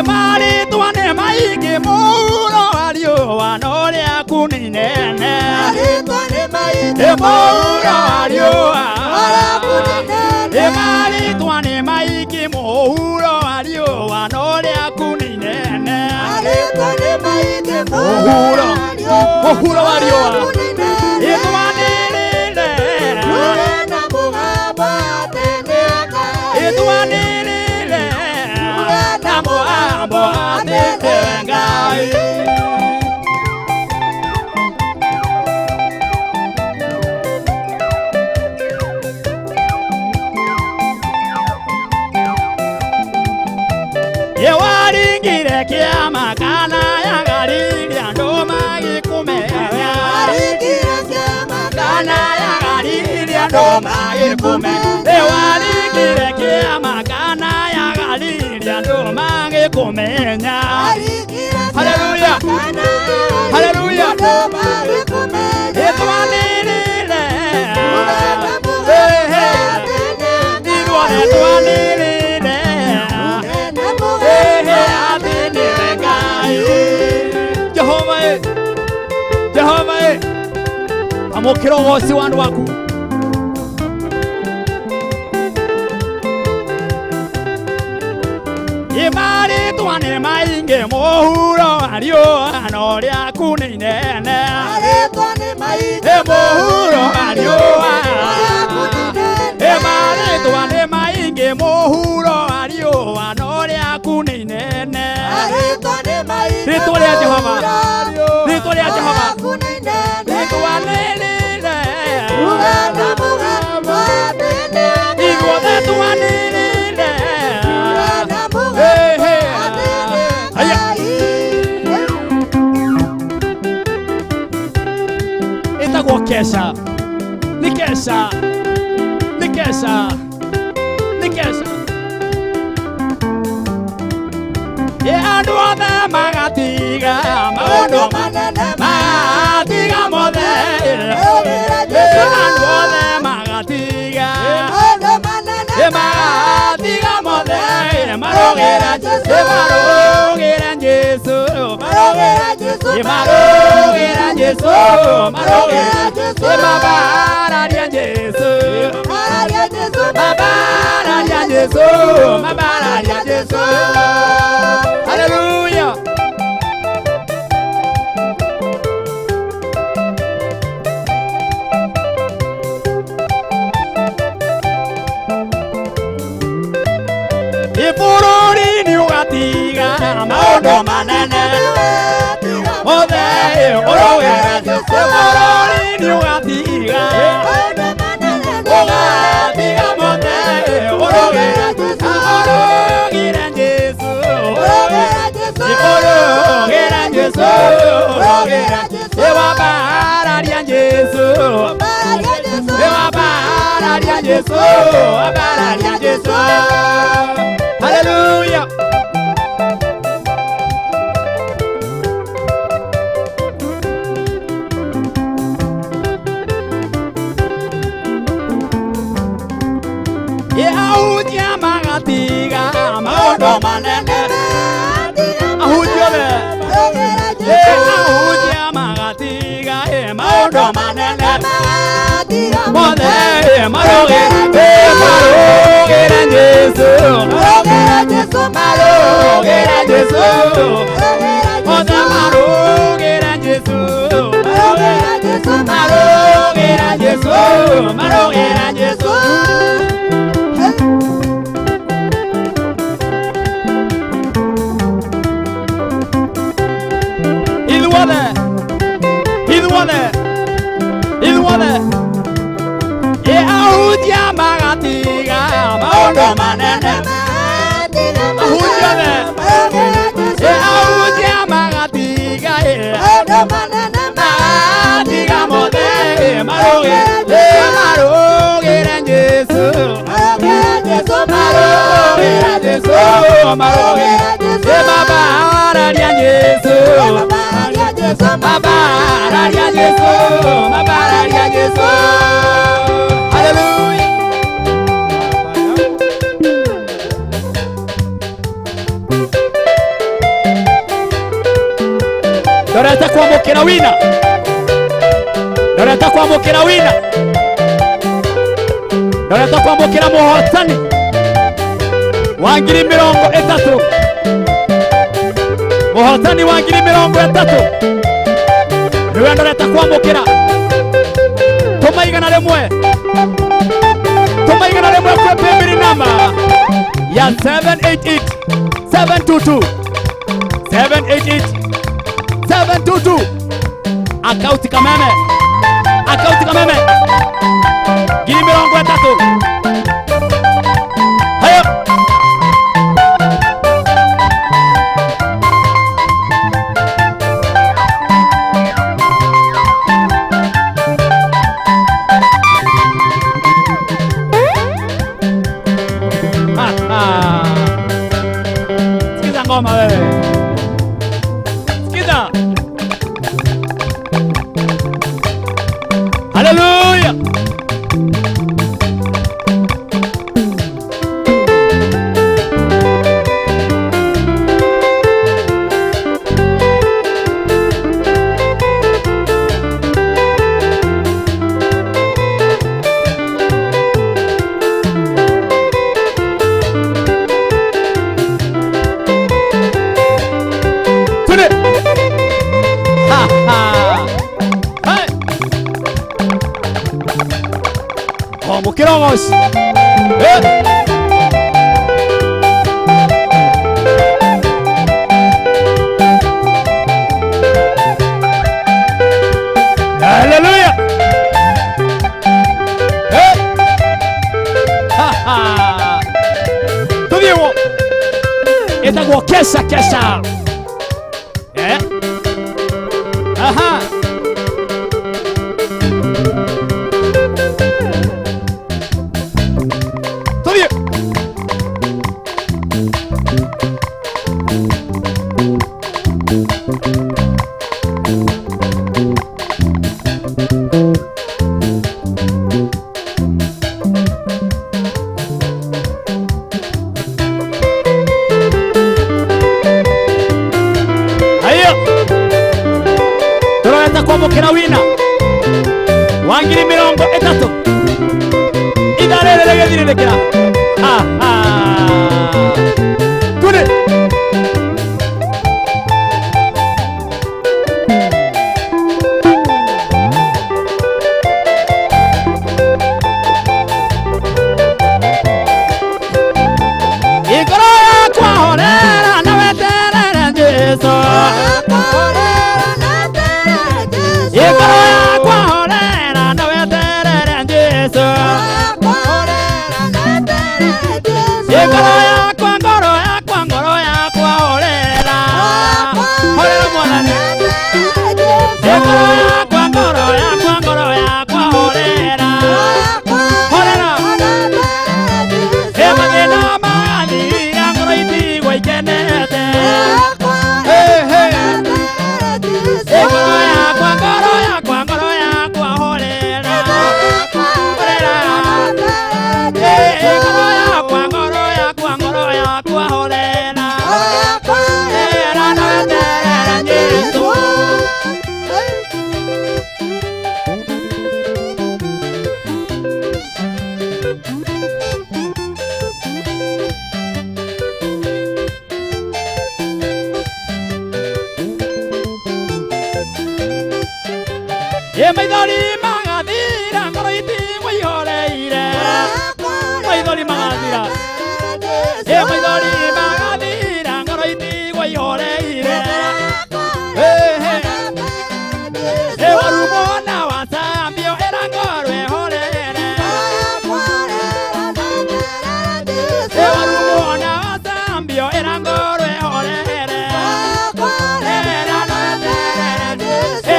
S1: Marĩtwa nĩ maingĩ mũhuro wa riũa no rĩaku nĩ inene.
S7: Marĩtwa nĩ maingĩ
S1: Mũhuro wa riũa.
S7: rĩaku nĩ inene.
S1: Marĩtwa nĩ maingĩ mũhuro wa riũa no rĩaku nĩ inene.
S7: Marĩtwa nĩ maingĩ
S1: Mũhuro mũhuro wa riũa.
S7: rĩaku nĩ inene.
S1: Twanĩrĩre
S7: Uge na mũgambo atĩ nĩwe Ngai.
S1: Twanĩrĩre na mũgambo atĩ nĩwe Ngai. Waringire kĩama kana ya Galili andũ magĩkũmenya.
S7: Waringire kĩama
S1: Kana ya Galili andũ magĩkũmenya. Waringire kĩama kana ya Galili andũ magĩkũmenya.
S7: Waringire
S1: Haleluya.
S7: kĩama kana ya Galili
S1: Haleluya.
S7: andũ magĩkũmenya.
S1: Twanĩrĩre
S7: Uge na mũgambo atĩ nĩwe
S1: ithuothe
S7: Ngai.
S1: twanĩrĩre
S7: Uge na mũgambo
S1: atĩ nĩwe Ngai. Jehova ĩ, Jehova ĩ, amũkĩra ũgoci wa andũ aku. Marĩtwa nĩ maingĩ mũhuro wa riũa no rĩaku nĩ inene.
S7: Marĩtwa nĩ maingĩ
S1: Mũhuro wa riũa.
S7: rĩaku nĩ inene.
S1: Marĩtwa nĩ maingĩ mũhuro wa riũa no rĩaku nĩ inene.
S7: Marĩtwa nĩ maingĩ
S1: Rĩtwa rĩa Jehova.
S7: mũhuro
S1: Rĩtwa rĩa Jehova.
S7: rĩaku nĩ inene.
S1: Twanĩrĩre
S7: Uge na mũgambo atĩ nĩwe Ngai.
S1: ithuothe twanĩrĩre
S7: Uge na mũgambo atĩ nĩwe
S1: Aya.
S7: Ngai.
S1: Ĩtagwo kesha. Nĩ kesha. Nĩ kesha. Nĩ kesha. Ĩ andũ othe magatiga maũndũ
S7: manene
S1: magatiga mothe.
S7: Ũrĩra
S1: Ĩ
S7: Jesũ.
S1: andũ othe magatiga
S7: Maũndũ manene
S1: Ĩ magatiga Ũgatiga mothe marũgĩra Jesũ marũgĩra Jesũ marũgĩra Jesũ marũgĩra Jesũ marũgĩra Jesũ mabararia Jesũ mabararia Jesũ mabararia Jesũ mabararia Jesũ. Hallelujah. Ibũrũri nĩ ũgatiga maũndũ manene mothe ũrũgĩra Jesũ bũrũri nĩ ũgatiga ũgatiga mothe ũrũgĩra Jesũ ũrũgĩra Jesũ ũrũgĩra Jesũ ũrũgĩra Jesũ wabararia Jesũ wabararia Jesũ wabararia Jesũ. Hallelujah. Ahunjia magatiga maũndũ manene ahunjia othe ahunjia magatiga maũndũ manene mothe marũgĩra marũgĩra Jesũ marũgĩra Jesũ mothe marũgĩra Jesũ marũgĩra Jesũ marũgĩra Jesũ. Ithuothe ithuothe ithuothe ahunjia magatiga maũndũ manene ahunjia othe ahunjia magatiga maũndũ manene magatiga mothe marũgĩra Jesũ marũgĩra Jesũ marũgĩra Jesũ mabararia Jesũ mabararia Jesũ mabararia Jesũ. Hallelujah. Ndoreta kwamũkĩra wina ndoreta kwamũkĩra wina ndoreta kwamũkĩra mũhotani wa 30,000 mũhotani wa 30,000 nĩwe ndoreta kwamũkĩra tũma 100 tũma 100 kwa paybill namba ya 788 722 788 722 akaunti Kameme akaunti Kameme 30,000. Hayo sikiza ngoma wewe, sikiza. Hallelujah. Mukirogos. Hallelujah. Ha ha. Tuthiĩ ĩtagwo kesha kesha. Aha. Tuthiĩ. Twĩthirĩrĩkĩra. Twende. Ngoro yakwa horera na weterere Jesu. Ngoro yakwa horera na weterere Jesu. Ngoro yakwa, ngoro yakwa, ngoro yakwa horera. Horera mwathani. Ngoro yakwa, ngoro yakwa, ngoro yakwa horera. Horera. Mathĩna magathira, ngoro itigwo ikenete. Ngoro yakwa, ngoro yakwa, ngoro yakwa horera. Horera. Ngoro yakwa, ngoro yakwa, ngoro yakwa horera. Horera na weterere Jesu. Maithori magathira, ngoro itigwo ihoreire. Maithori magathira. Maithori magathira, ngoro itigwo ihoreire. Warumwo na wacambio, ĩra ngoro ĩhorere. Warumwo na wacambio, ĩra ngoro ĩhorere. Ĩra na weterere.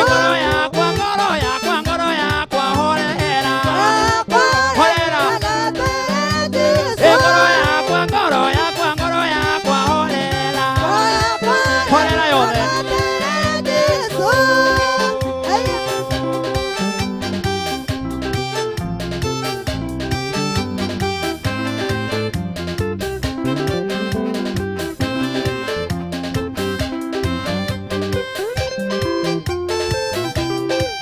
S1: Ngoro yakwa, ngoro yakwa, ngoro yakwa horera. Horera. Ngoro yakwa, ngoro yakwa, ngoro yakwa horera. Horera yothe.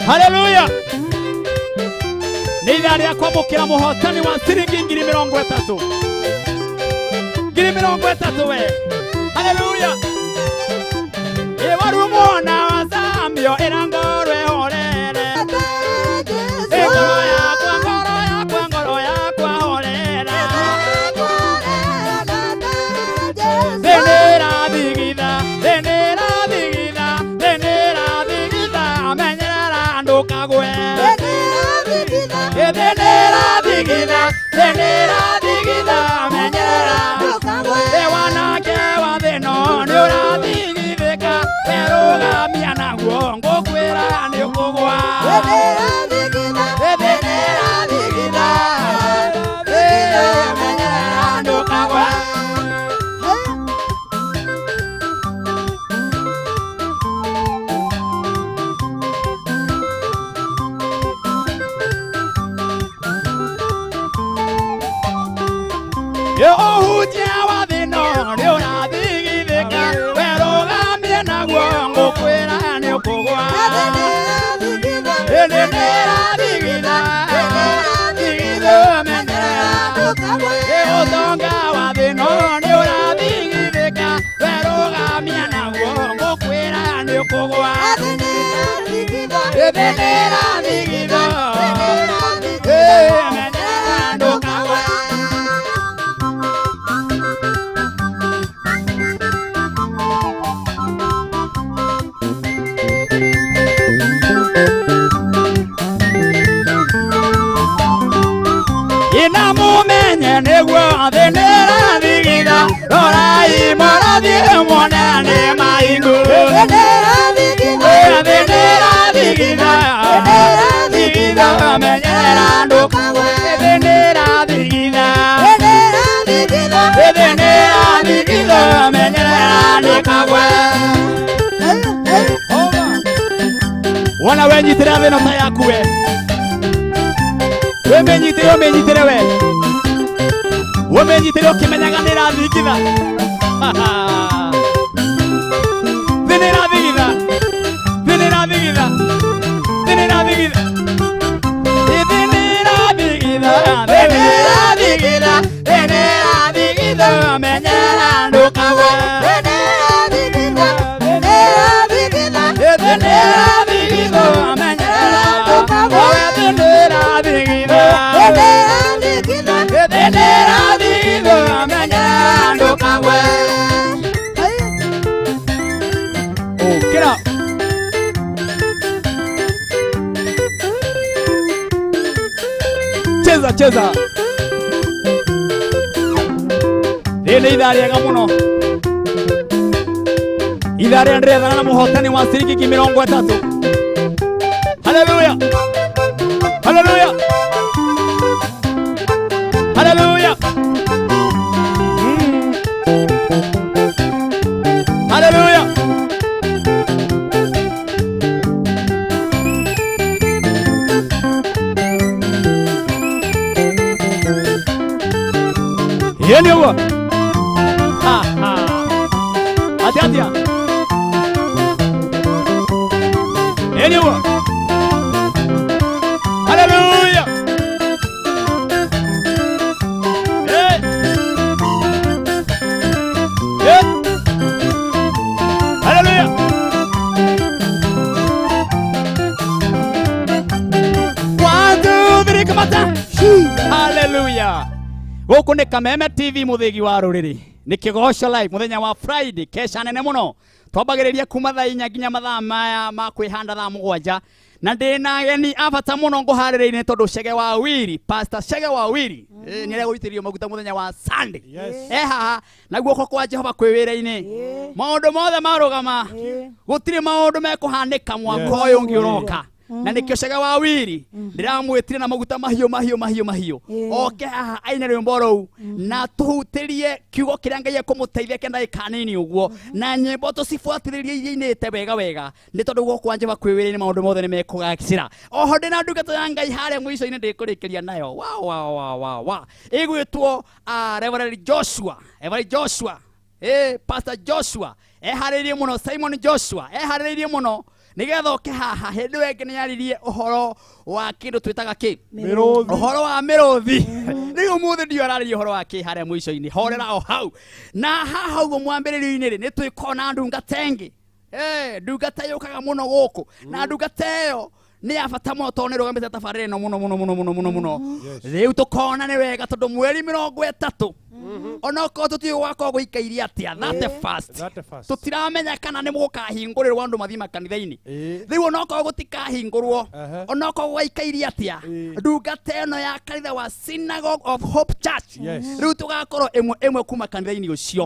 S1: Haleluya. Nĩ ithaa rĩa kwamũkĩra mũhotani wa ciringi 30,000. 30,000 we. Haleluya. Warumwo na wacambio, ĩra ngoro ĩhorere. Ngoro yakwa, ngoro yakwa, ngoro yakwa horera. Thĩ nĩĩrathigitha, thĩ nĩĩrathigitha, thĩ nĩĩrathigitha, menyerera ndũkagwe. Thĩ nĩĩrathigitha, thĩ nĩĩrathigitha, menyerera. Thĩ wanake wa thĩ ĩno nĩũrathigithĩka, werũgamia naguo ngũkwĩra nĩũkũgwa. Thĩ nĩĩrathigitha, menyerera ndũkagwe. Ũhunjia wa thĩ ĩno nĩũrathigithĩka, werũgamie naguo ngũkwĩra nĩũkũgwa. Thĩ nĩĩrathigitha, thigitha, menyerera. Ũtonga wa thĩ ĩno nĩũrathigithĩka, werũgamia naguo ngũkwĩra nĩũkũgwa. Thĩ nĩĩrathigitha, menyerera ndũkagwe. Ina mumenye nĩguo thĩ nĩĩrathigitha, rorai mũrathiĩ muone nĩ mahingu. Thĩ nĩĩrathigitha, thigitha, menyerera ndũkagwe. Thĩ nĩĩrathigitha, thĩ nĩĩrathigitha, menyerera ndũkagwe. Wona wenyitĩra thĩ ĩno ta yaku we. Wĩmenyitĩre, ũmenyitĩre we. Ũmenyitĩre ũkĩmenyaga nĩĩrathingitha. Thĩ nĩĩrathigitha, thĩ nĩĩrathigitha, thĩ nĩĩrathigitha. Thĩ nĩĩrathigitha, thĩ nĩĩrathigitha. Ũkĩra. Cheza cheza. Rĩrĩ nĩ ithaa rĩega mũno. Ithaa rĩrĩa ndĩrethana na mũhotani wa ciringi 30. Haleluya. Haleluya. Haleluya. Haleluya. Yeni ũguo. Ha ha. Atia atia. Yeni ũguo. Haleluya. Hey. Hey. Haleluya. 1 2 3 kamata. Haleluya. Gũkũ nĩ Kameme TV mũthĩgi wa rũrĩrĩ. Nĩ kĩgoco live mũthenya wa Friday kesha nene mũno. Twambagĩrĩria kuma thaa 4 nginya mathaa maya ma kwĩhanda thaa 7. Na ndĩna ageni a bata mũno ngũharĩrĩirie tondũ Chege wa Wiri, Pastor Chege wa Wiri, nĩ aregũitĩrĩrio maguta mũthenya wa Sunday. Haha na guoko kwa Jehova kwĩ wĩra-inĩ. Maũndũ mothe marũgama. Gũtirĩ maũndũ mekũhanĩka mwaka ũyũ ũngĩ ũroka. Na nĩkĩo Chege wa Wiri ndĩramwĩtire na maguta mahiũ mahiũ mahiũ mahiũ. Oke haha aine rwĩmbo rũu na tũhutĩrie kiugo kĩrĩa Ngai ekũmũteithia kĩa ndagĩka nini ũguo na nyĩmbo tũcibuatĩrĩrie iria inĩte wega wega nĩ tondũ guoko kwa Jehova kwĩ wĩra-inĩ maũndũ mothe nĩ mekũgacĩra. Oho ndĩna ndungata ya Ngai harĩa mũico-inĩ ndĩkũrĩkĩria nayo. Wa wa wa wa wa. Ĩgwĩtwo Reverend Joshua. Reverend Joshua. Pastor Joshua. Eharĩirie mũno Simon Joshua. Eharĩirie mũno nigetha oke haha hĩndĩ ĩyo ĩngĩ nĩaririe ũhoro wa kĩndũ twĩtaga kĩ?
S3: Mĩrũthi.
S1: Ũhoro wa mĩrũthi. Rĩu ũmũthĩ ndiũ ararĩria ũhoro wa kĩ harĩa mũico-inĩ. Horera o hau. Na haha ũguo mwambĩrĩrio-inĩ rĩ, nĩ twĩkona ndungata ĩngĩ. Ndungata yũkaga mũno gũkũ. Na ndungata ĩyo nĩ ya bata mũno tondũ nĩ ĩrũgamĩte tabarĩra ĩno mũno mũno mũno mũno mũno mũno. Rĩu tũkona nĩ wega tondũ mweri 30 onokorwo tũtiũĩ gwakorwo gũikaire atĩa, 31st tũtiramenya kana nĩ mũgũkahingũrĩrwo andũ mathiĩ makanitha-inĩ. Rĩu onokorwo gũtikahingũrwo, onokorwo gwaikaire atĩa, ndungata ĩno ya kanitha wa Synagogue of Hope Church rĩu tũgakorwo ĩmwe ĩmwe kuma kanitha-inĩ ũcio.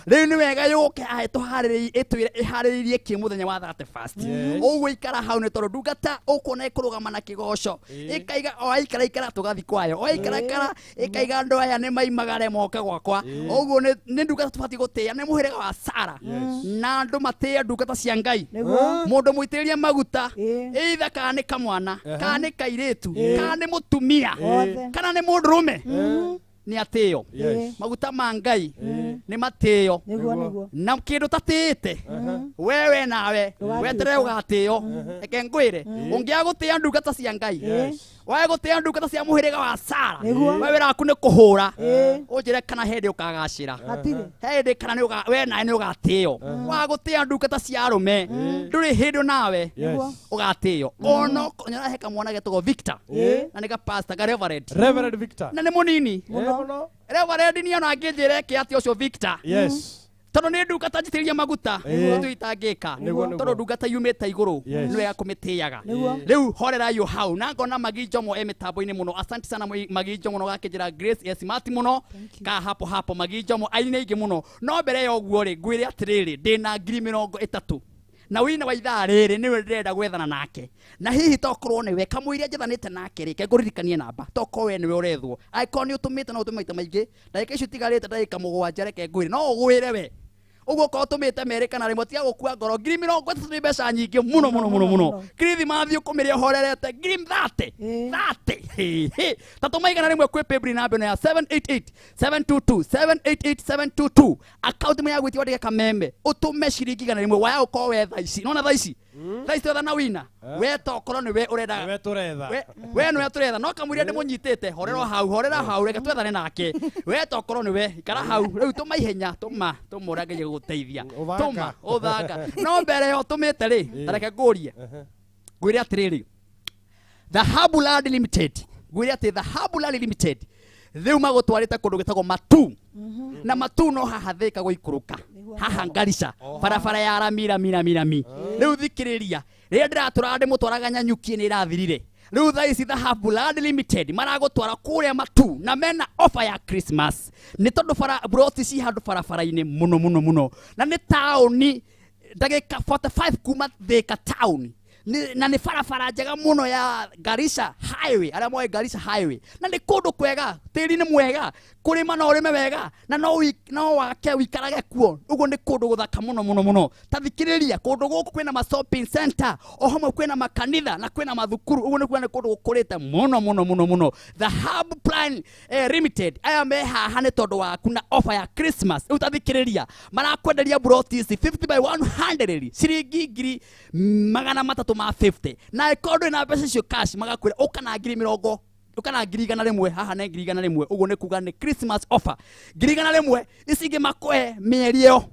S1: Rĩu nĩ wega yũke haha tũharĩrĩrie ĩtwĩre ĩharĩrĩirie kĩ mũthenya wa 31st. Ũguo ikara hau nĩ tondũ ndungata ũkuona ĩkũrũgama na kĩgoco ĩkaiga o aikara ikara tũgathi kwayo, o aikara ikara ĩkaiga andũ aya nĩ maimagare moke gwakwa. Ũguo nĩ ndungata tũbatiĩ gũtĩĩa, nĩ mũhĩrĩga wa Sara na andũ matĩĩa ndungata cia Ngai. Mũndũ mũitĩrĩrie maguta either kana nĩ kamwana kana nĩ kairĩtu kana nĩ mũtumia kana nĩ mũndũrũme nĩ atĩo. Maguta ma Ngai nĩ matĩo. Na kĩndũ tatĩĩte wewe nawe weterere ũgatĩo. Reke ngwĩre ũngĩaga gũtĩĩa ndungata cia Ngai, wae gũtĩĩa ndungata cia mũhĩrĩga wa Sara, we wĩra waku nĩ kũhũra ũnjĩre kana hĩndĩ ũkagacĩra, hĩndĩ kana we nawe nĩ ũgatĩo. Waga gũtĩĩa ndungata cia arũme ndũrĩ hĩndĩ nawe ũgatĩo. Ono nyona he kamwana getagwo Victor na nĩ ga pastor ga Reverend.
S3: Reverend Victor.
S1: Na nĩ mũnini. Reverend nĩ ona angĩnjĩra eke atĩa ũcio Victor. Tondũ nĩ ndungata njitĩrĩrie maguta tondũ itangĩka tondũ ndungata yumĩte igũrũ nĩ wega kũmĩtĩaga. Rĩu horerai o hau na ngona Magi Njomo e mĩtambo-inĩ mũno. Asante sana Magi Njomo gakĩnjĩra Grace yes mati mũno ka hapo hapo Magi Njomo aini aingĩ mũno. No mbere ya ũguo rĩ ngwĩre atĩrĩrĩ ndĩna 30,000 na wina wa ithaa rĩrĩ nĩwe ndĩrenda gwethana nake na hihi tokorwo nĩwe kamũiria njethanĩte nake rĩ ke ngũririkanie namba tokorwo we nĩwe ũrethwo angĩkorwo nĩ ũtũmĩte no ũtũme maita maingĩ ndagĩka icio itigarĩte ndagĩka 7 reke ngwĩre no ũgwĩre we ũguo korwo ũtũmĩte merĩ kana rĩmwe tiga gũkua ngoro 30,000 nĩ mbeca nyingĩ mũno mũno mũno mũno. Kirithimathi ũkũmĩrĩa ũhorerete 30,000 30 ta tũma 100 kwĩ paybill namba ĩno ya 788 722 788 722 account imwe ya gwĩtia wandĩke Kameme ũtũme ciringi 100 waya ũkorwo we thaa ici nona thaa ici thaa ici twetha na wina we tokorwo nĩwe ũrenda we nĩwe tũretha no kamũiria ndĩmũnyitĩte horera hau horera hau reke twethane nake we tokorwo nĩwe ikara hau rĩu tũma ihenya tũma tũma ũrĩa Ngai egũgũteithia tũma ũthaka no mbere ya ũtũmĩte rĩ ta reke ngũrie ngwĩre atĩrĩrĩ Dhahabu Land Limited ngwĩre atĩ Dhahabu Land Limited rĩu magũtwarĩte kũndũ gwĩtagwo Matu na Matu no haha Thĩka gũikũrũka Haha Garissa barabara ya rami rami rami rami. Rĩu thikĩrĩria rĩrĩa ndĩratũraga ndĩmũtwaraga Nyanyuki nĩ ĩrathirire. Rĩu thaa ici Dhahabu Land Limited maragũtwara kũrĩa Matu na mena offer ya Christmas. Nĩ tondũ bara broti ci handũ barabara-inĩ mũno mũno mũno. Na nĩ taũni ndagĩka 45 kuma Thika town. Na nĩ barabara njega mũno ya Garissa Highway, arĩa moĩ Garissa Highway. Na nĩ kũndũ kwega, tĩri nĩ mwega, kũrĩma no ũrĩme wega, na no wake ũikarage kuo. Ũguo nĩ kũndũ gũthaka mũno mũno mũno. Ta thikĩrĩria, kũndũ gũkũ kwĩna ma shopping center, o hamwe kwĩna makanitha na kwĩna mathukuru. Ũguo nĩ kuga nĩ kũndũ gũkũrĩte mũno mũno mũno mũno. Dhahabu Plan Limited aya me haha nĩ tondũ waku na offer ya Christmas. Rĩu ta thikĩrĩria, marakwenderia broti ici 50 by 100 ciringi ngiri magana matatũ ma 50. Na ĩkorwo ndũrĩ na mbeca icio cash, magakwĩra ũka na ngiri mĩrongo, ũka na ngiri igana rĩmwe, haha nĩ ngiri igana rĩmwe. Ũguo nĩ kuga nĩ Christmas offer. Ngiri igana rĩmwe, ici ingĩ makũhe mĩeri ĩyo.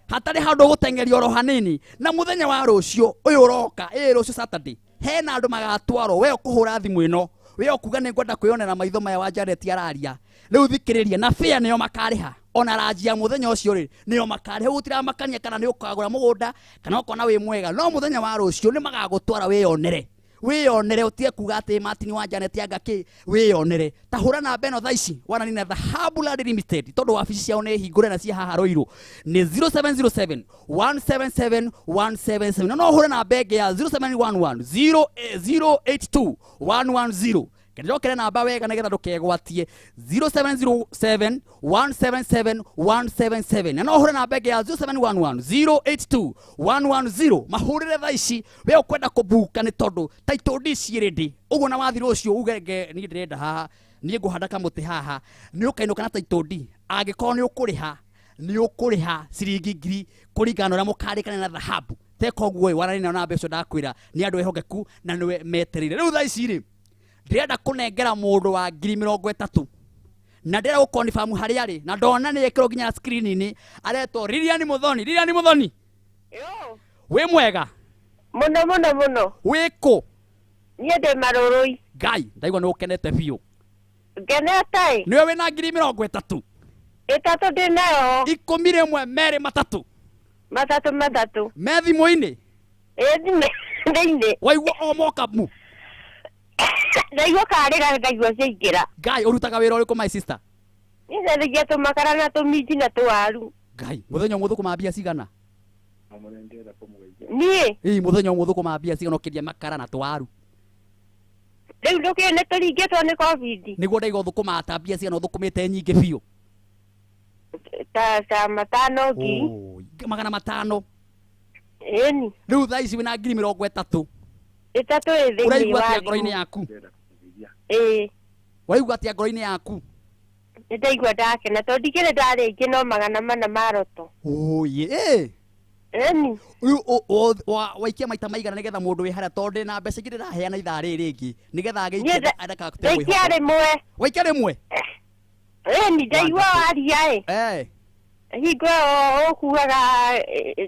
S1: Hatarĩ handũ ũgũteng'erio oro hanini. Na mũthenya wa rũciũ, ũyũ ũroka, ĩĩ rũciũ Saturday, hena andũ magatwarwo, we ũkũhũra thimũ ĩno, we ũkuga nĩ ngwenda kwĩyonera maitho maya wa Janet araria. Rĩu thikĩrĩria, na fare nĩyo makarĩha. Ona ranji ya mũthenya ũcio rĩ, nĩyo makarĩha. Gũtiramakania kana nĩ ũkagũra mũgũnda, kana ũkona wĩ mwega. No mũthenya wa rũciũ nĩ magagũtwara wĩyonere. Wĩyonere, ũtige kuga atĩ Martin wa Janet anga kĩ, wĩyonere. Ta hũra namba ĩno thaa ici, wanani na Dhahabu Land Limited, tondũ wabici ciao nĩ hingũre na ciĩ haha Ruiru. Nĩ 0707 177 177. Na no ũhũre namba ĩngĩ ya 0711 082 110. Ndĩrokere namba wega nĩgetha ndũkegwatie. 0707 177 177. Na no ũhũre namba ĩngĩ ya 0711 082 110. Mahũrĩre thaa ici, we ũkwenda kũbuka nĩ tondũ title deed ciĩ ready. Ũguo na wathi rũciũ uge niĩ ndĩrenda haha, niĩ ngũhanda kamũtĩ haha, nĩ ũkainũka na title deed. Angĩkorwo nĩ ũkũrĩha, nĩ ũkũrĩha ciringi ngiri kũringana na ũrĩa mũkarĩkana na Dhahabu. Te koguo ĩ, waranĩria na namba icio ndakwĩra, nĩ andũ ehokeku na nĩwe metereire. Rĩu thaa ici rĩ, ndĩrenda kũnengera mũndũ wa ngiri mĩrongo ĩtatũ. Na ndĩrenda gũkonfirm harĩa arĩ, na ndona nĩ ekĩrwo nginya screen-inĩ, aretwo Lilian Muthoni. Lilian Muthoni.
S8: Yo.
S1: Wĩ mwega?
S8: Mũno mũno mũno.
S1: Wĩ kũ?
S8: Niĩ ndĩ Marũrũi.
S1: Ngai, ndaigua nĩ ũkenete biũ.
S8: Ngenete ĩ?
S1: Nĩwe wĩna ngiri mĩrongo ĩtatũ.
S8: Ĩtatũ ndĩ nayo.
S1: Ikũmi rĩmwe merĩ matatũ.
S8: Matatũ matatũ.
S1: Me thimũ-inĩ?
S8: Ĩ thimũ-inĩ.
S1: Waigua o moka mu?
S8: Ndaigua karĩra ndaigua ciaingĩra.
S1: Ngai, ũrutaga wĩra ũrĩkũ my sister?
S8: Niĩ nyendagia tũmakara na tũminji na tũwaru.
S1: Ngai, mũthenya ũmwe ũthũkũmaga mbia cigana?
S8: Niĩ?
S1: Ĩ, mũthenya ũmwe ũthũkũmaga mbia cigana ũkĩendia makara na tũwaru?
S8: Rĩu ndũkĩũĩ nĩ tũringĩtwo nĩ COVID.
S1: Nĩguo ndaigua ũthũkũmaga ta mbia cigana ũthũkũmĩte nyingĩ biũ?
S8: Ta matano ngiri.
S1: Oi, magana matano.
S8: Ĩni.
S1: Rĩu thaa ici wĩna ngiri mĩrongo ĩtatũ.
S8: Ĩtatũ ĩ thĩinĩ
S1: Ũraigua
S8: wa
S1: atĩa ngoro-inĩ
S8: thimũ.
S1: yaku?
S8: Ĩĩ.
S1: Waigua atĩa ngoro-inĩ yaku?
S8: Nĩ ndaigua ndakena tondũ ndikĩrĩ ndarĩa ingĩ no magana mana ma roto.
S1: Oi, ĩ.
S8: Ĩni.
S1: Rĩu waikia maita maigana nĩgetha mũndũ wĩ harĩa, tondũ ndĩna mbeca ingĩ ndĩraheana ithaa rĩrĩ rĩngĩ, nĩgetha agĩikie
S8: Niĩ
S1: ndakagũte
S8: ndaikia
S1: mwĩhoko.
S8: rĩmwe.
S1: Waikia rĩmwe?
S8: Ĩni, ndaigua waria ĩ. Hingo ĩyo ũkuaga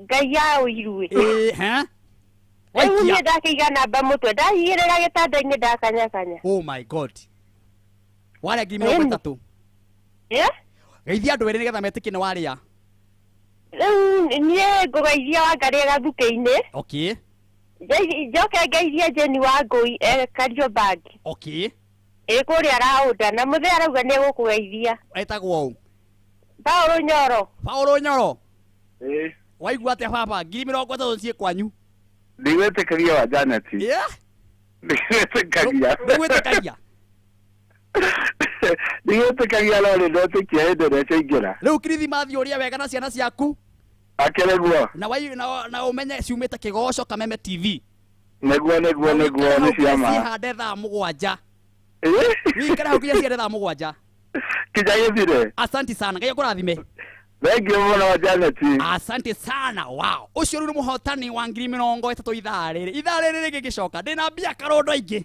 S8: Ngai ya ũiruĩ.
S1: Ĩ, he?
S8: Rĩu
S1: Waikia.
S8: niĩ ndakĩiga namba mũtwe, ndahigĩrĩra gĩtanda-inĩ ndakanyakanya.
S1: Oh my God. Warĩa ngiri mĩrongo
S8: Ĩni.
S1: ĩtatũ.
S8: Ĩ?
S1: Geithia andũ erĩ nĩgetha metĩkie nĩ warĩa.
S8: Rĩu niĩ ngũgeithia Wangarĩ gathukĩ-inĩ.
S1: Okay.
S8: Njoke ngeithie Jane Wangũi e Kariobangi.
S1: Okay.
S8: Ĩ kũrĩa araũnda na mũthee arauga nĩ egũkũgeithia.
S1: Etagwo ũ?
S8: Paũlũ Nyoro.
S1: Paũlũ Nyoro.
S9: Ĩ.
S1: Waigua atĩa baba? Ngiri mĩrongo ĩtatũ ciĩ kwanyu.
S9: Ndigwĩtĩkagia wa Janet.
S1: Yeah.
S9: Ndigwĩtĩkagia.
S1: Ndũgwĩtĩkagia?
S9: Ndigwĩtĩkagia no nĩ ndetĩkia hĩndĩ ĩrĩa ciaingĩra.
S1: Rĩu kirithimathi ũrĩe wega na ciana ciaku.
S9: Akĩrĩguo.
S1: Na na ũmenye ciumĩte Kĩgoco Kameme TV.
S9: Nĩguo, nĩguo, nĩguo, nĩ ciama.
S1: Cihande thaa mũgwanja.
S9: Ĩ?
S1: Wĩikare hau nginya cihande thaa mũgwanja.
S9: Kinya gĩthire.
S1: Asante sana. Ngai akũrathime.
S9: Thank you mũno wa Janet.
S1: Asante sana. Wow. Ũcio rĩu nĩ mũhotani wa ngiri mĩrongo ĩtatũ ithaa rĩrĩ. Ithaa rĩrĩ rĩngĩ ngĩcoka ndĩna mbia karondo ingĩ.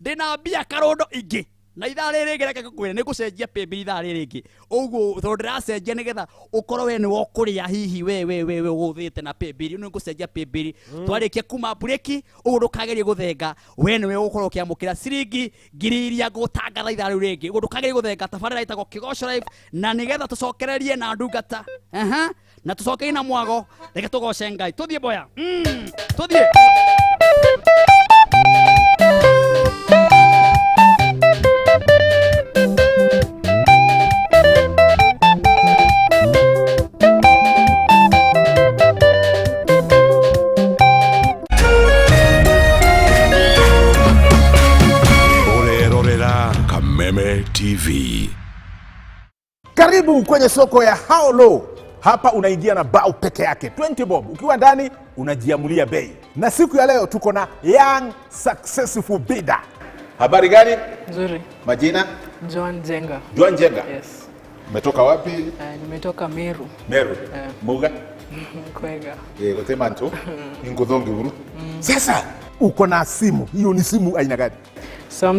S1: Ndĩna mbia karondo ingĩ. Na ithaa rĩrĩ rĩngĩ reke ngũkwĩre nĩ ngũcenjia paybill ithaa rĩrĩ rĩngĩ. Ũguo tondũ ndĩracenjia nĩgetha ũkorwo we nĩwe ũkũrĩa hihi we we we we ũgũthĩte na paybill, nĩ ngũcenjia paybill. Twarĩkia kuma break ũguo ndũkagerie gũthenga, we nĩwe ũgũkorwo ũkĩamũkĩra ciringi ngiri iria ngũtangatha ithaa rĩu rĩngĩ. Ũguo ndũkagerie gũthenga, tabarĩra ĩtagwo Kĩgoco Live, na nĩgetha tũcokererie na ndungata. Na tũcokerie na mwago, reke tũgoce Ngai. Tũthiĩ boya. Tũthiĩ.
S10: Ũrerorera Kameme TV.
S11: Karibu kwenye soko ya Haolo. Hapa unaingia na bao peke yake 20 bob. Ukiwa ndani unajiamulia bei. Na siku ya leo tuko na young successful bidder. Habari gani?
S12: Nzuri.
S11: Majina?
S12: Joan Jenga.
S11: Joan Jenga.
S12: Yes.
S11: Umetoka wapi?
S12: Nimetoka Meru.
S11: Meru. Muga?
S12: Kwega.
S11: Gotema nto. Ingothongi buru. Sasa uko na simu. Hiyo ni simu aina gani?